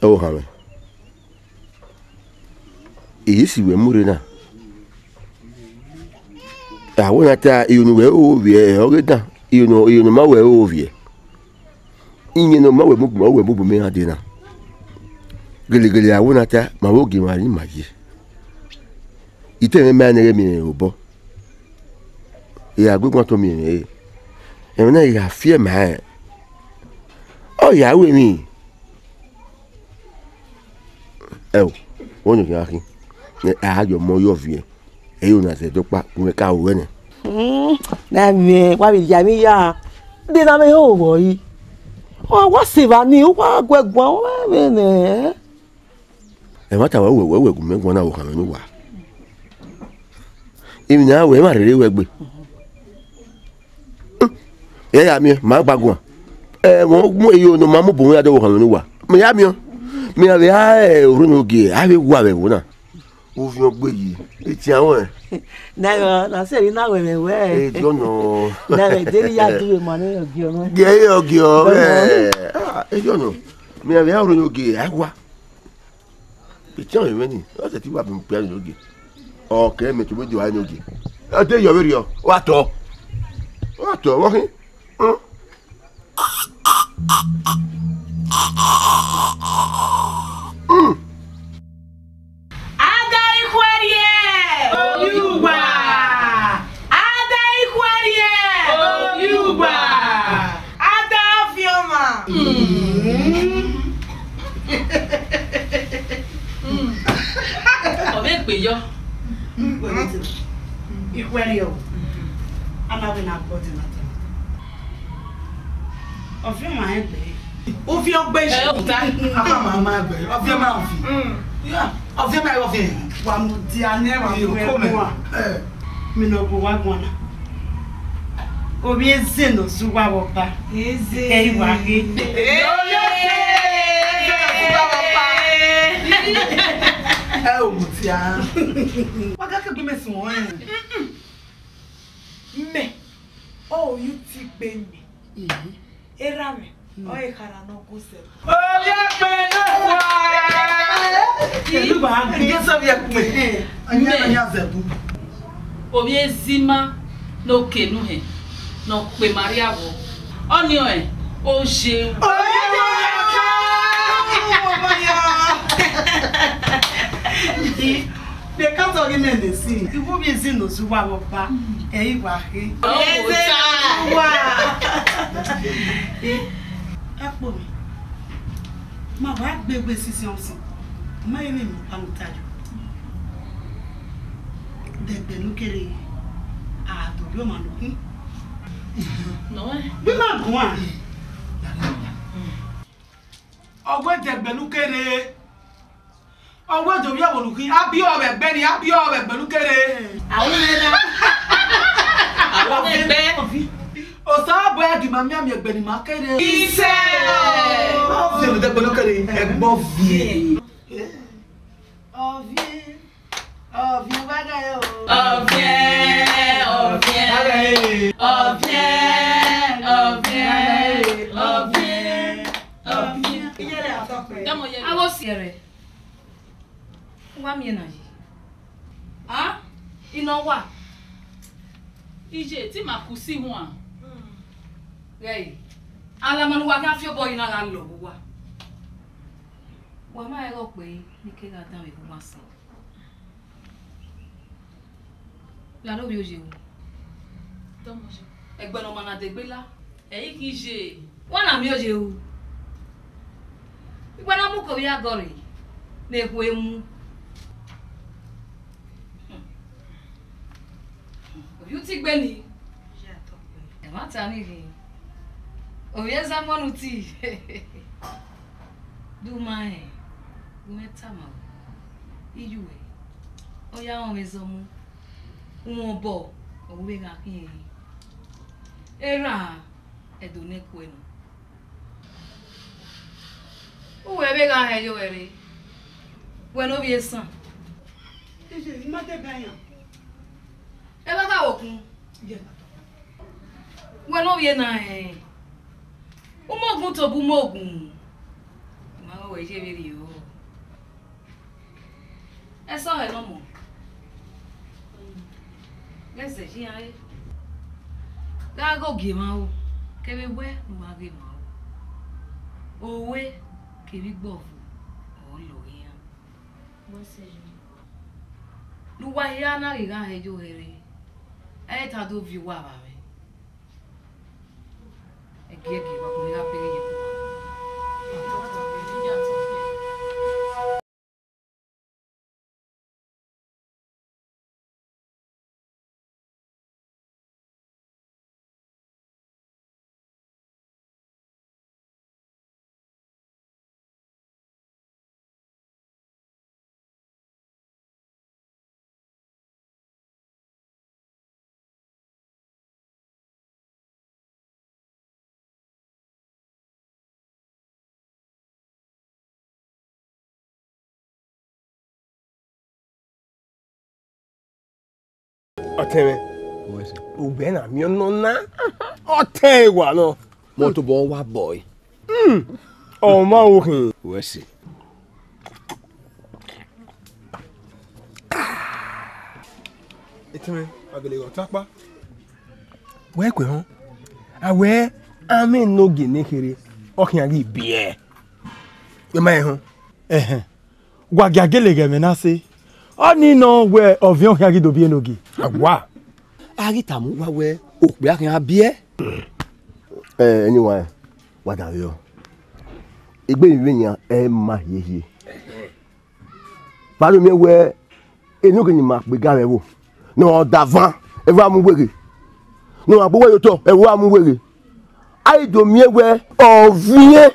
Ọvbokhan mwẹ, I ye si wẹ mu rre na. A wẹ na ta, iyo ne uwẹ ru ovbiẹ, ọ ghe dan, iyo ne, iyo ne ọ ma wẹ ru ovbiẹ. Iyẹn ne ọ ma wẹ mu, ọ wẹ mu bu mẹ iran dee na. Gelegele a wẹ na ta, ma vbe ogie mwa ni ma ye. Itẹ mwẹ ma nẹ ẹghẹ miẹn obọ. I gha gu eguan otọ miẹn mwẹ re. Ẹmwẹ na I gha fiẹ ma rẹn. Ọ ya ru emwi. Ẹo, wẹ ọnii khian khin, a gha ye ọmọ ye ọviẹn, ẹ i re na zẹ dọkpa, u mwẹ ka ru ẹnẹ. Hmm, na miẹn, wa vbe ya emwi ya, de ne a vbe ho vbọ yi? Ọ wa sẹ evba nii, u wa gu ẹre guan, u wa vbe nẹ. Ẹmwata wẹ, wẹ, wẹ, wẹ gu mẹ guan na, ọvbokhan mwẹ ne uwa. Emwi ne a wẹ, emwa rere wẹ gbe. Ẹ ya miẹn, ma gba guan. Ẹ, vbọ mu eyo ne ọ ma mu bu mwẹ ya dọvbokhan mwẹ ne uwa. Mẹ ya miẹn. Mẹ ya vbe a, ẹ, orhu ne ogie, a vbe wa vbe ẹvbo na. Ovbi ọgbe yi, etian ruẹ. Na yọ, na sẹ emwi na wẹ mwẹ wẹ. E jọ nọ. Na wẹ deri ya du emọ ne ogie ọmọ. Gie ogie ọmọ. Ah, e jọ nọ. Mẹ ya vbe a orhu ne ogie, a wa. Etian mwẹ ni, ọ sẹtin wa bọ okpia ni ogie. Ọ kẹ mẹ tobọ do a ni ogie. Ọ de yọ vberriọ, wa tọ. Wa tọ, vbọ khin. Ada ikhuẹrriẹ, ovbi uwa. Ada ikhuẹrriẹ, ovbi uwa. Ada ọfiọma. Ọ vbe gbe yọ. Ikhuẹrriọ. A ma vbe na gbọ ọdẹ na ta. Ọfiọma rẹn gbe. Ovbi ọgbe. Ẹ, ọta. A ma ma ma gbe. Ọfiọma ọfi. Ya. Ọviẹn ma, ọviẹn. Wa mudia nẹ, wa Iyo, mu kọ mẹ. Ẹguan. Eh. Mẹ ne ọ gu wa guan na. Ovbi eze ne ọ zẹ uwa vbe ọba. Eze. Ẹ i wa ghe. Ee. Ovbi eze ne ọ zẹ uwa vbe ọba. Ẹ o mudia. Wa ga ke gbe mẹ suẹn. Mẹ, ọ yu ti gbe mẹ. Erha mwẹ, ọ i khara ne ọ gu zẹ. Ovbi ẹgbẹ ne wa. Elu ba gbe. Ege sẹ ovbi ẹgbẹ. Anya, anya zẹ bu. Ovbi ezima ne ọ ke enu hẹn, ne ọ kpe ma rria vbọ. Ọnii ọnrẹn, oje. Ovbi ẹgbẹ ne wa. Vbe ka tọ ghi mẹ ne si, iwu ovbi ezi ne ọ zẹ uwa vbe ọba, ẹ i wa khe. Eze wa. Akpo mwẹ, ma wa gbe egbe sisi ọsẹ, ma i mwẹ emwi ọkpa ne u ta yo. Dẹgbẹ ne u kere, a do rhie ọmwa nokhuo. Nọ ẹ? Gbe ima guan. Ọ wẹ dẹgbẹ ne u kere. Ọ wẹ do vbiẹ vbe olukhin, a biẹ ọvbẹ ẹgbẹ ni, a biẹ ọvbẹ ẹgbẹ ne u kere. Awẹ na. Awẹ ẹgbẹ. Osanobua gi ma mianmian ẹgbẹ ne ima kere. Isẹ. Ọ viẹ ne dẹgbẹ ne u kere, ẹgbẹ ọ viẹ. Ọviẹn, ọviẹn wa gha o. Ọviẹn, ọviẹn, ọviẹn, ọviẹn, ọviẹn, ọviẹn. Iye rẹ atọ kpẹ. Dọmọ ye. Avo siẹrẹ. Wa miẹn na yi. A? Inọ wa. Iye, te ima ku si huan. Ghẹ, alama ne uwa khian fi obọ yi na gha lọ vbe uwa. Wa ma rẹn ghe ọkpẹ ne I ke gha danmwẹ vbe uwa sẹ. Lare ovbi oye ru. Ẹgbẹe ne ọ ma na degbe la. Ẹ i ghi ye. Wa na miẹn oye ru. Igba na mu ke ovbi agọ rre, ne ekhue mu. Ovbi uti gbe ni. Ẹmwata ni ghi. Ovbi ẹzamọ ne uti. De u ma rẹn, gu mwẹ tama ruẹ, iyuẹ, ọ ya rọnmwẹ ẹzọmọ, uhunmwu obọ, ọ ru vbe gha khiẹn ẹre. Erha, ẹdẹ ne ẹkuẹ nọ. Uwẹ vbe gha hẹ ye owẹ rre, wẹ ne ovbi esan. Ẹ vbe gha okun. Wẹ ne ovbi ena rẹn, umogun tobọ umogun, ima wẹ wẹ ye vberriọ. Ẹsọhẹ ne ọmọ, ghẹ zẹ ye iran re, gha ghe ogie emwa ro, kevbe wẹ ne u gha ghe emwa ro, ore kevbe igbọvu ọre ọ lọghe iran. Ne uwa hia na ghi gha hẹ ye ohẹre, ẹ i ta do viọ uwa vbe avbe. Ẹgiẹgiẹ, wa gun gha bẹghe ye uwa. Ọtẹn mwẹ, uwẹ na miẹn ọnọ na, ọtẹn wa nọ. Mẹ tobọ wa bọe. Ọ ma ru khin. Wẹ se. Etẹn mwẹ, a gele ghe ọta kpa. Wẹ kue họn, a wẹ amẹ ne ogie ne kherhe, ọ khian ghi biẹ. Wẹ ma rẹn họn. Ẹhẹn, wa gia gele ghẹ mwẹ na sẹ, ọnii nọ wẹ ọviẹn ọ khian ghi do biẹ ne ogie. A wa, a ghi tama uwa wẹ okpia khian biẹ. Ẹ, ẹni wa, wa da vberriọ. Egbe emwi vbe nian ẹ ma hiehie. Vbe a do miẹn wẹ enogie ne ima kpe ga mwẹ ẹvbo, ne ọ da van, ẹvbo a mu weghe, ne ọ ma gbe uwu ye otọ, ẹvbo a mu weghe. A i do miẹn wẹ ọviẹn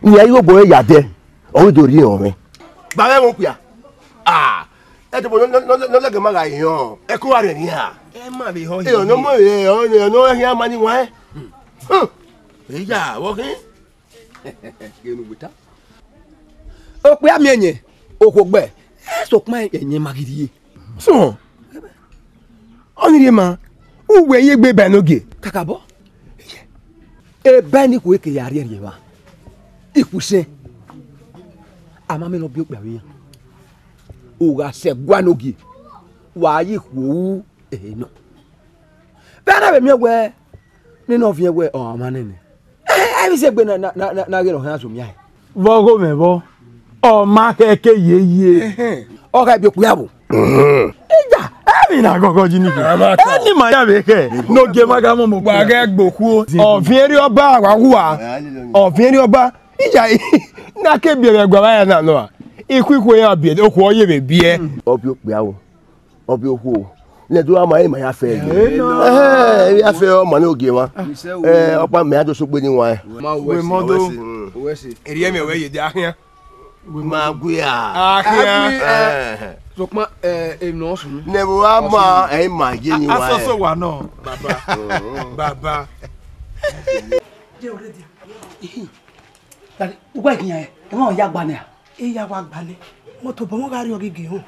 ne iran i ghe obọ ẹre ya dẹ, ọ ghi do rhie rẹn ọmwẹ. Gba mwẹ okpia. Ah, ẹdẹ ne ọ lẹgẹ ma gha hiọn, ẹko gha rhiẹnrhiẹn a. Ẹ ma vbe họ. Ẹ, ọ nọ mọ vbe, ọ nọ khian ma ni wan. Eya, vbọ khin? Okpia miẹn yẹn, okhuo gbẹ, ẹ sokpan ẹyẹn ma ghi rhie. Sọ, ọnii rhie ma, uwẹ ye egbe ba ẹn ogie. Kakabọ, eba ni khuo ke ya rhiẹrhiẹ evba. Ikhuisẹn, a ma mẹ ne ọ biẹ okpia vbe iran. U gha sẹ ẹguae ne ogie, wa ye ikhuo ru ehe nọ. Vbe a na vbe miẹn wẹẹ, nene ọviẹn wẹẹ ọ mwa nene. Ẹ vbe sẹ egbe na, na, na, na, na ghe ne ọ khian zẹ omiae. Vbe ọghe mwẹ vbọ, ọ ma khẹ ke yeye. Ọ gha biẹ okpia vbo? Iya, emwi na gọgọ yi ni ke. Eni ma ya vbe khẹ, ne ogie ma gha mọ mọ. Wa ghẹ gbokhuo. Ọviẹn erriọ ọba wa hua. Ọviẹn erriọ ọba. Iya, na ke biẹ vbe ẹguae vbe aya na nọ a. Ikhuikhu iran biẹ, okhuo ọ ye vbe biẹ. Ọ biẹ okpia vbo? Ọ biẹ okhuo. Ne do ama, e ma ya fẹ ẹre. Ẹhẹn, e ya fẹ ọma ne ogie mwa. Ẹ, ọkpa mẹ a do sokpe ni wan. Ma wẹ Wẹ si, mọ do. Wẹ si. Erriọ mẹ wẹ ye dia khian. Ma gui a. A khian. Ẹhẹn. Sokpan, ẹ, emwi ne ọ sunu. Ne vbe a ma, ẹ ma ye ni A wan. Soso wa nọ, baba. Baba. Daddy, uwa ghi yan, ẹ, ẹ ma ya gba nẹ a? Eya wa gba nẹ, mẹ tobọ mwẹ gha rrie ọghe gie họn.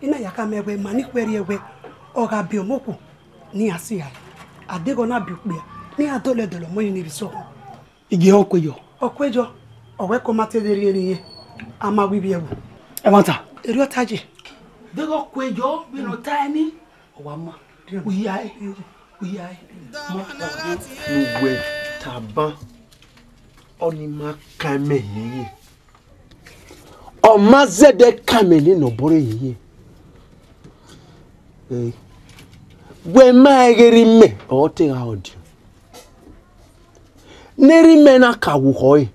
I na ya khama ẹn wẹẹ, ma ni khuẹrriẹ wẹẹ, ọ gha biẹ ọmọ okhuo ne iran si rae, a deghẹ ọ na biẹ okpia, ne iran dọlọ dọlọ ọmọ yi ni vbe sọkhuan. Gie họn kue yọ. Ọ kue yọ, ọ wẹ ke ọ ma te de rhie ne irẹn, a ma wẹ ivbi ẹvbo. Ẹmwata. Erriọ ta ye. Deghẹ ọ kue yọ, vbene ọ ta ẹre ni, ọ wa ma. Uya ẹre, uya ẹre. Ma kọ ọdọ ne uwẹ taba, ọni ma kan imẹ yeye. Ọ ma zẹdẹ kan imẹ nene obọ rre yeye. Eh, wẹ ma ghe rre imẹ, ọ te gha ọdiọn. Ne erha imẹ na ka wu khọe,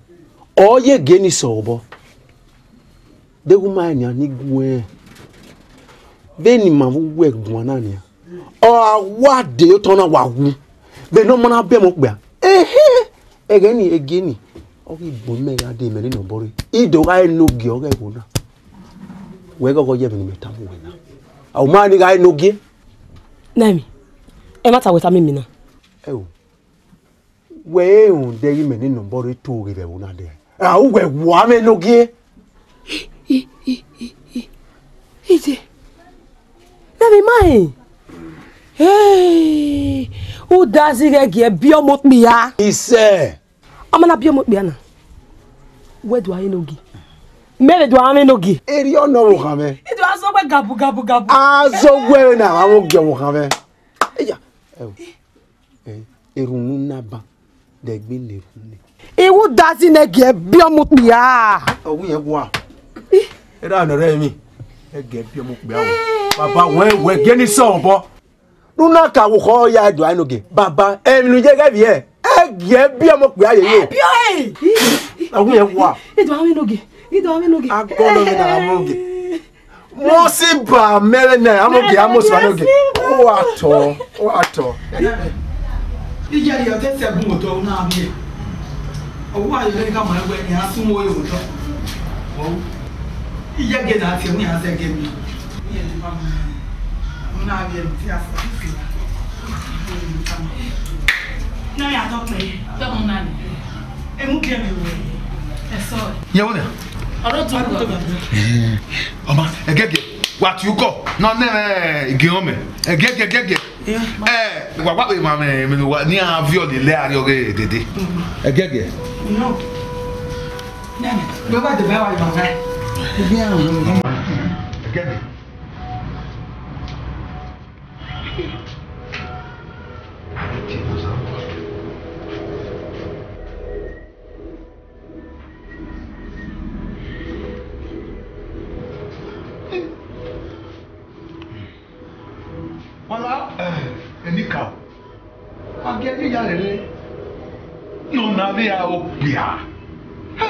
ọ ye gie ni sẹ obọ. Deghẹ u ma rẹn nian ni guẹn, vbene ima vbe uwu ẹguae na nian, ọ gha wa de otọ na wa wu, vbene ọ ma na biẹ ọmọ okpia. Ehe, ẹghẹ ni, egie ni, ọ ghi bu imẹ gha de imẹ nene obọ rre. I do gha re ne ogie ọghe ẹvbo na. Wẹ ghọghọ ye ẹmwẹ ne imẹ tama uwẹ na. A u ma ni gha re ne ogie. Nẹmi, ẹmwata wẹ tama emi na. Ẹo, wẹ i rhunmwuda ẹghe imẹ nene obọ rre to ghe vbe ẹvbo na dẹ? Ra uwẹ wa mwẹ ne ogie? Ije, ne vbe ima rẹn? Hey, u da zẹ ighẹ gie biẹ ọmọ okpia. Isẹ. Ọ ma na biẹ ọmọ okpia na, wẹ do a mwẹ ne ogie? Mẹ vbe do a mwẹ ne ogie? Erriọ nọ vbe okhan mwẹ. I do a zọ wẹ gabu, gabu, gabu. A zọ wẹ na, a mwẹ ogie vbe okhan mwẹ. Eya, ẹo. Eh, erhunmwu na ban, de ẹgbin na erhunmwu nẹ. I wu da zẹ ne gie biẹ ọmọ okpia. Ọ wu yẹn gua. Erha nọ rẹ emwi. Ẹgie biẹ ọmọ okpia o. Baba wẹ, wẹ gie ni sẹ obọ. Ne u na ka wu khọ ya do a mwẹ ne ogie. Baba, emwi ne u ye ghẹ vbiẹ. Ẹgie biẹ ọmọ okpia yeye. Biọ e. Ọ wu yẹn gua. I do a mwẹ ne ogie. I do a mwẹ ne ogie. Agọlọ mwẹ na a mwẹ ogie. Mọ si ba mẹ vbe nẹ, a mwẹ ogie, a mwẹ osuwa ne ogie. Ọ wa tọ, ọ wa tọ. Iye rẹ ọtẹn sẹ gun otọ na vbiẹ. Ọ wa yọ ne ka ma wẹ ni a sumọ ye otọ. Ọ. Iye ge na ti mu ya sẹ ge mi. Iye ni ba mu. Mu na vbiẹ mi ti a sa. Na ya tọ pẹ. Tọ mu na ni. Emu biẹ mẹ wẹ. Ẹsọ. Yẹ wọ nẹ. Ọ̀rọ̀ tó ń bọ̀. Ọmọ, ẹgẹgẹ, wa ti ukọ, na nẹ mẹ igi ọmọ, ẹgẹgẹ, ẹgẹgẹ. Ẹ, wa wa ma mẹ mẹ wa ni a viọ lele ariọ ghe dede. Ẹgẹgẹ. No. Nene, do ba de ba wa ma. Ẹgẹgẹ. Wala, eh, enikaro. Wa gie ne iran rere ne ọ na vbe aro okpia. Hẹ!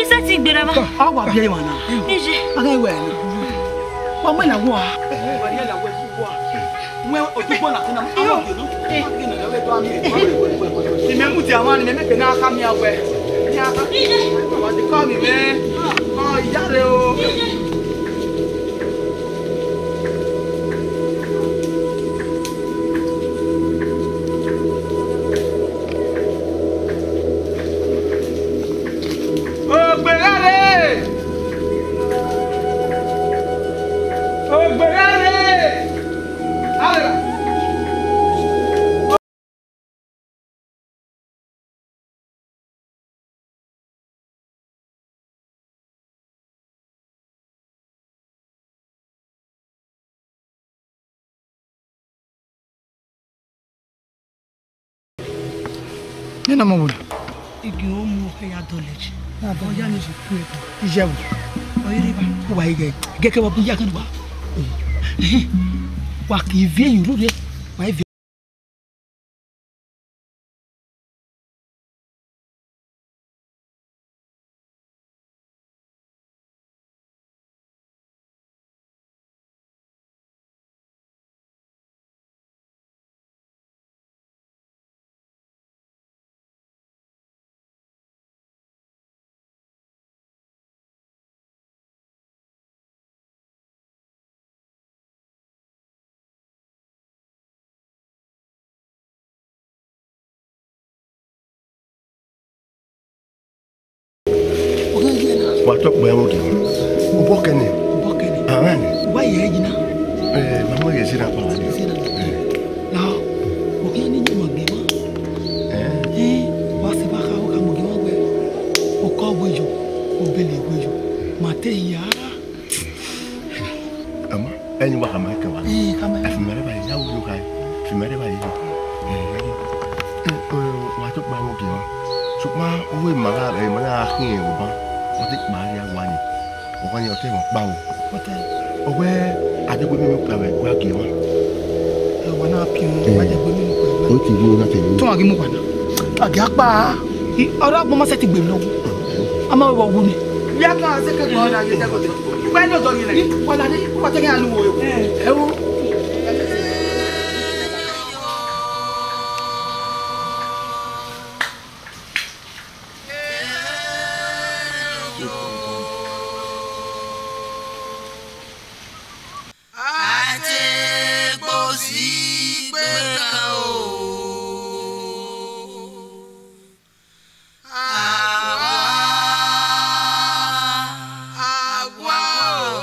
Isẹ ti gberra ma. Ọ wa biẹ emwa na. Ije. A gha wẹ na. Wa mu na wa. Wa ye na wẹ wa. Wẹ odugbo na kina. Iyo. Imẹ mu dia mwa ni, mẹ mẹ ke na kha mia wẹ. Mia kha. Wa ti kọ mi mẹ. Ọ, iyare o. Ogberare! Ogberare! Alera! Nena ma wẹ. Igi o mu ọkẹ ya dọlẹ ji. Ọ ya ni je ku ẹdọ. Ijẹbo. Ọ yere ba. Wa ighe. Gẹkẹ wa bu ya kan wa. Wa ke viẹ yin rure. Wa viẹ. Wa tọ kpẹ mu gie. Obọ kẹnẹ. Obọ kẹnẹ. Amen. Wa ye yi na. Eh, ma mo ye si na pa. Si na. Eh. Na, okhian ni ye ma gbe ma. Eh. Eh, wa si ba kha, wa kha mu gie ma wẹ. Okọ wẹ yo, obele wẹ yo. Ma te ya. Ama, ẹni wa khama ẹkẹ wa. Ee, khama. Ẹfimẹ rẹ ba ye, ya wo yo kha. Ẹfimẹ rẹ ba ye. Ee, ee, ee, wa tọ kpẹ mu gie wa. Sokpan, uwu ima gha, ima gha khin ẹre vbe ọba. Ọ te kpa rria wa ni. Ọ wa ni ọ te ẹmwẹ ọkpa o. Ọ te. Ọ wẹ Adegbe mimi okpia vbe ẹguae gie wa. Ẹ, wa na piọn, ee, wa Adegbe mimi okpia vbe ẹguae. O ti ru na te ru. Tọn a ghi mu wa na. A ghi akpa. I, ọ ra gbọn ma sẹtin gbe mi nọ. A ma vbe wu ni. Ya ka se ke gbọn na ye dẹgọdẹ. Wẹ ne ọdọ yẹn nẹ. Wa la ni, wa te ghe a lu wo. Ẹ wo. Ategbosigbe kan o. Awa, awa o,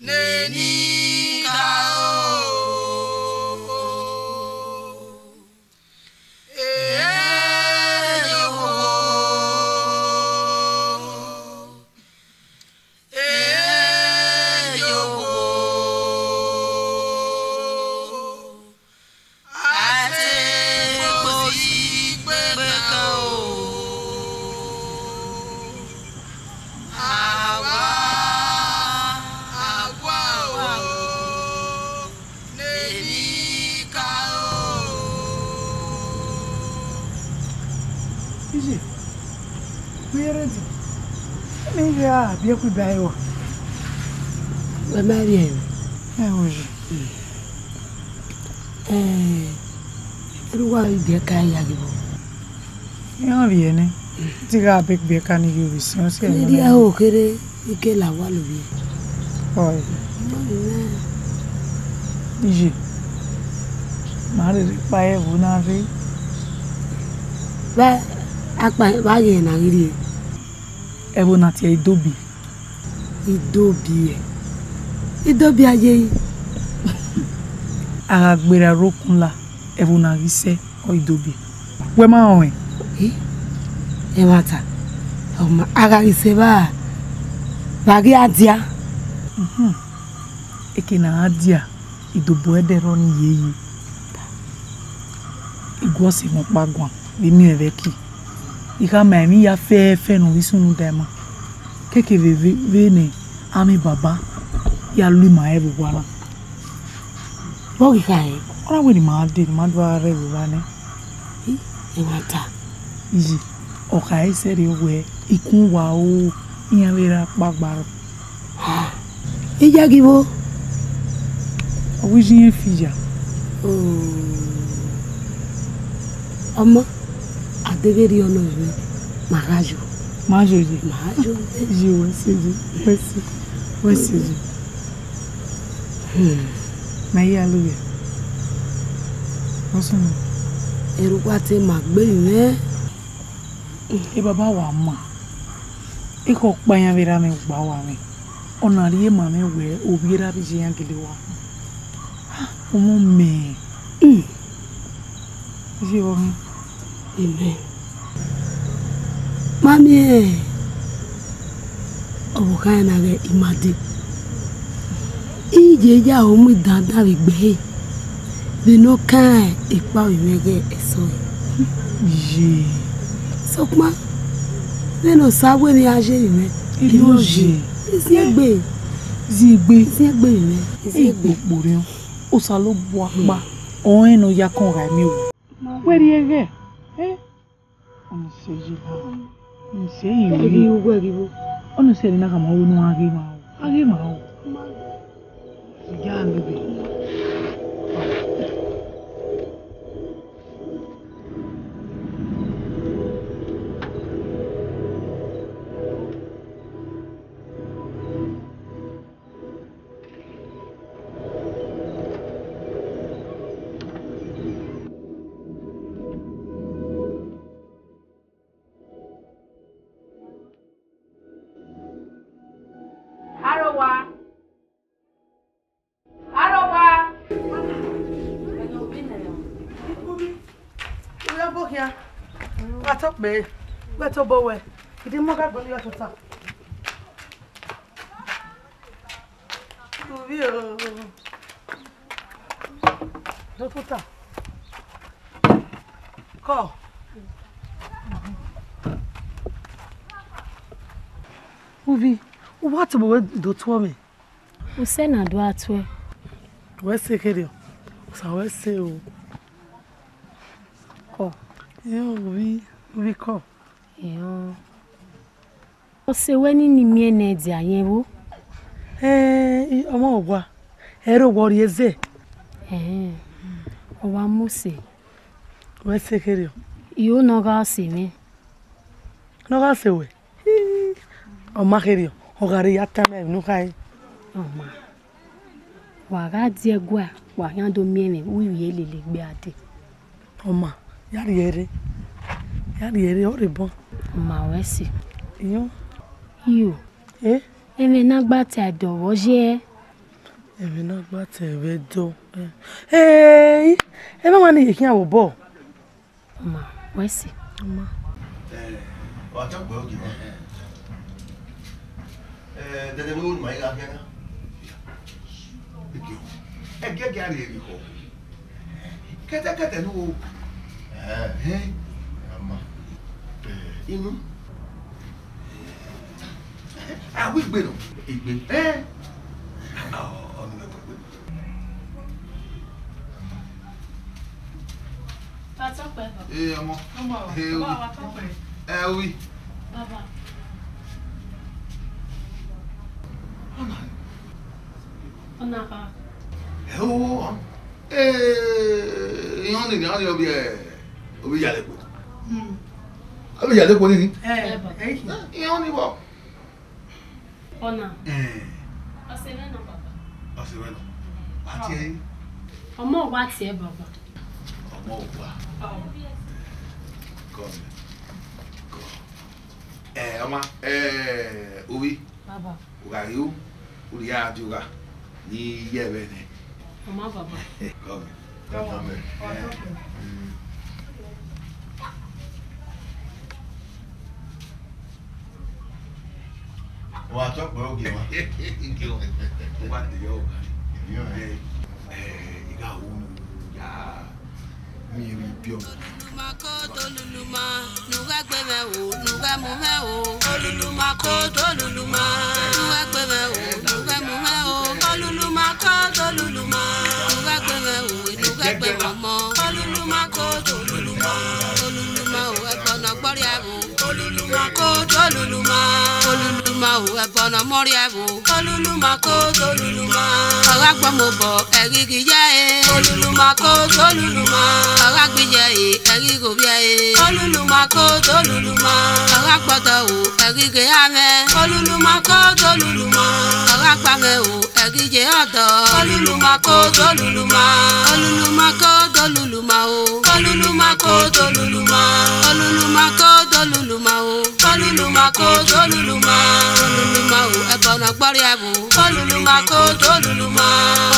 neni ka o. Ee, yo. Ee, yo. Ategbosigbe kan o. Awa, awa o. Neni ka o. Ije, vbe rẹn di? Eni ghe a biẹ ku iba ẹre wa. Wẹ ma rhie ẹre. Ẹ o ji. Ẹ, erha uwa ghi biẹ ka ya ghe vbo? Iran rhie nẹ. Te I gha be gbe ka ni ye ovbi siẹn, siẹn ne erriọ ẹre ho kherhe, I ke la owa lovbiẹ. Ọe. Iye, ma rherhe kpa ẹvbo na rre. Vbe akpa vbe a ghi rẹn ne a ghi rrie? Ẹvbo na tie Idobi. Idobi ẹ? Idobi a ye yi? A gha gberra rre okun la, ẹvbo na ghi sẹ, ọ Idobi. Wẹ ma rẹn ọnrẹn? Ẹ, ẹmwata, ọ ma, a gha ghi sẹ evba, vbe a ghi a dia? Eke ne a gha dia, Idobo ẹdẹ rrọọ ni ye yi. I gu ọse mwẹ ọkpa guan vbe miẹn vbe ẹki. I gha ma emwi hia fẹẹfẹẹ ne ọ ghi sunu da ima. Keke vbe vbe vbe ne amẹ baba ya lu ima rẹ vbe owa na. Vbọ ghi kha rẹn? Ọ na wẹ ne ima dee, ne ima do gha rre vbe owa nẹ. Ẹ, ẹmwata. Iye, ọ khare sẹrriọ wẹẹ, ikun uwa o, iran vbe rre akpagba rrọọ. Ha, iye ghi vbo? Ọ wẹ iye irẹn fi ya. Oh. Ọmọ, a deghẹ erriọ nọ mwẹ, ma gha yo. Ma yo ye. Ma yo. Ye, wẹ sẹ ye, wẹ sẹ, wẹ sẹ ye. Hmm. Ma ya lu ye. What's wrong? Erha uwa te ma gbe mwẹ. E baba wa ma. Ekhọe ọkpa iran vbe rre amẹ gba wa mwẹ. Ọ na rhie ma mwẹ wẹẹ, ovbi erha vbe iye iran gele wa. Ọmọ mẹ. Mm. Iye vbe ọmọ. Amen. Ma miẹn ọvbokhan na ghẹ ima dee. I ye ya aro mu idandan vbe egbe ẹre, vbene ọ kan ekpa vbe mwẹ ghẹ ẹsọhẹ. Ye. Sokpan, vbene Osa wẹ ne I gha ye vbe mwẹ, I no ye. Iziẹn egbe. Iziẹn egbe. Iziẹn egbe vbe mwẹ. Iziẹn egbe. Ikpokpo rriọn. Osanobua kpa, ọnrẹn ne ọ ya kọn gha miẹn owa. Wẹ rhie ghẹ, eh? Ọni sẹ yi na, ọni sẹ yi. Wẹ ghi ru, wẹ ghi ru. Ọni sẹ yi na, ka ma ru ne a ghi ma ru, a ghi ma ru. Iya mi be. Arowa. Arowa. Uya bọ khian. Wa tọ kpẹre. Wẹ tobọ wẹ. Idi mọ gha gbẹn ya tota. Uvbi o. Dọkota. Kọ. Uvbi, u wa tobọ wẹ do tuọ mwẹ. Usẹ na do a tuẹ. Wẹ se kherriọ. Osa wẹ se o. Kọ. Ẹ, uvbi, uvbi kọ. Ẹ, ọ. Ọ sẹ wẹ ne I miẹn ne ẹdia yẹn vbo? Ẹn, ọmọ owa, ẹre owa ọ rhie zẹ. Ẹhẹn, ọ wa mu sẹ. Wẹ sẹ kherriọ? Io, ne ọ gha sẹ mwẹ. Ne ọ gha sẹ wẹ? Hii, ọ ma kherriọ, ọ gha rre ya tama ẹmwẹ ne u khare. Ọ ma. Wa gha die ẹguae, wa khian do miẹn mwẹ, u i vbiẹ lele egbe a dee. Ọ ma, ya rhie rre, ya rhie rre, ọ rre bọ. Ọ ma wẹ si. Iyọn. Iyo. Eh? Ẹmwẹ ne a gba ta ẹdọ vbe ọ ye. Ẹmwẹ ne a gba ta ẹvbo ẹdọ. Eh. Eh, ẹ ma ma ne iye khian vbe obọ. Ọ ma, wẹ si. Ọ ma. Eh, wa tọ gbe ogie mwa. Eh, dẹdẹ vbe unu ma i gha khian na. Ẹgiẹgiẹ a rhie vbe ikho. Kẹtẹkẹtẹ ne u ro. Ẹhẹn. Ama. Inu. A wi igbe nọ. Igbe. Ẹn. Ọ, ọ, ọ, ọ, ọ, ọ. Wa tọ kpẹre, baba. Ee, ọmọ. Ọmọ wa. Ee, wa tọ kpẹre. Ẹ, wi. Baba. Ọna. Ọna kha. Ẹ, o, o, ee, iran ni, iran ni ovbi ẹ, ovbi iyalẹgbe. Hmm. Ọ vbe ya dekpo nini? Ẹ, ẹ, ẹ, iran ni vbọ? Ọna. Ẹ. Ọ sẹ mwẹ nọ, baba. Ọ sẹ mwẹ nọ. Wa tie ẹre. Ọmọ wa tie, baba. Ọmọ wa. Ọ. Come. Come. Ẹ, ọma, ẹ, Ovbi. Baba. U gha ghi ru, u rhie a die ogha, ne I ye ẹvbo nẹ. Ọ ma, baba. Come. Come. Come. Come. Ẹ. Mm. Wa tọ kpẹẹ ogie wa. Ogie wa. Wa de yọ ọgua. Ẹ, ẹ, I gha ru unu ya miẹn emwi biẹ ọmwa. Oluluma ko doluluma, ne u ghẹ gbe mwẹ o, ne u ghẹ mu mwẹ o. Oluluma ko doluluma, ne u ghẹ gbe mwẹ o, ne u ghẹ mu mwẹ o. Oluluma ko doluluma, ne u ghẹ gbe mwẹ o, ne u ghẹ gbe mwẹ ọmọ. Oluluma ko doluluma, oluluma o, ẹbọ ne ọ gbọrria ẹvbo. Oluluma ko doluluma, oluluma o, ẹbọ ne ọ mọrria ẹvbo. Oluluma ko doluluma, ọ gha gbe ọmọ obọ, ẹghighi ye ẹre. Oluluma ko doluluma, ọ gha gbe iye ẹre, ẹghighi ovbi ẹre. Oluluma ko doluluma, ọ gha gbe ọdọ o, ẹghighi eha mwẹ. Oluluma ko doluluma, ọ gha gbe amwẹ o, ẹghighi ọdọ. Oluluma ko doluluma, oluluma ko doluluma o. Oluluma ko doluluma, oluluma ko doluluma o. Oluluma ko doluluma, oluluma o, ẹbọ ne ọ gbọrria ẹvbo. Oluluma ko doluluma,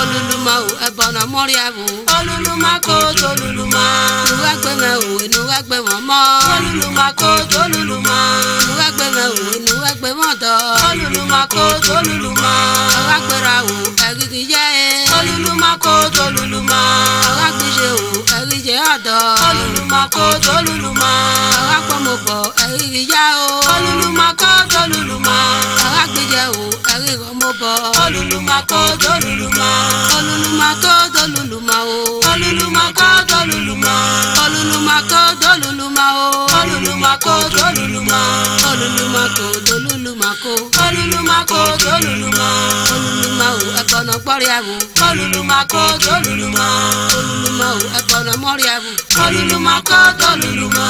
oluluma o, ẹbọ ne ọ mọrria ẹvbo. Oluluma ko doluluma, ne u ghẹ gbe mwẹ o, ne u ghẹ gbe mwẹ ọmọ. Oluluma ko doluluma, ne u ghẹ gbe mwẹ o, ne u ghẹ gbe mwẹ ọdọ. Oluluma ko doluluma, ọ gha gberra o, ẹghighi ye ẹre. Oluluma ko doluluma, ọ gha gbe iye o, ẹghighi ọdọ. Oluluma ko doluluma, ọ gha gbe ọmọ obọ, ẹghighi ya o. Oluluma ko doluluma, ọ gha gbe iye o, ẹghighi ọmọ obọ. Oluluma ko doluluma, oluluma ko doluluma o. Oluluma ko doluluma, oluluma ko doluluma o. Oluluma ko doluluma, oluluma ko doluluma ko. Oluluma ko doluluma, oluluma o, ẹbọ ne ọ gbọrria ẹvbo. Oluluma ko doluluma, oluluma o, ẹbọ ne ọ mọrria ẹvbo. Oluluma ko doluluma.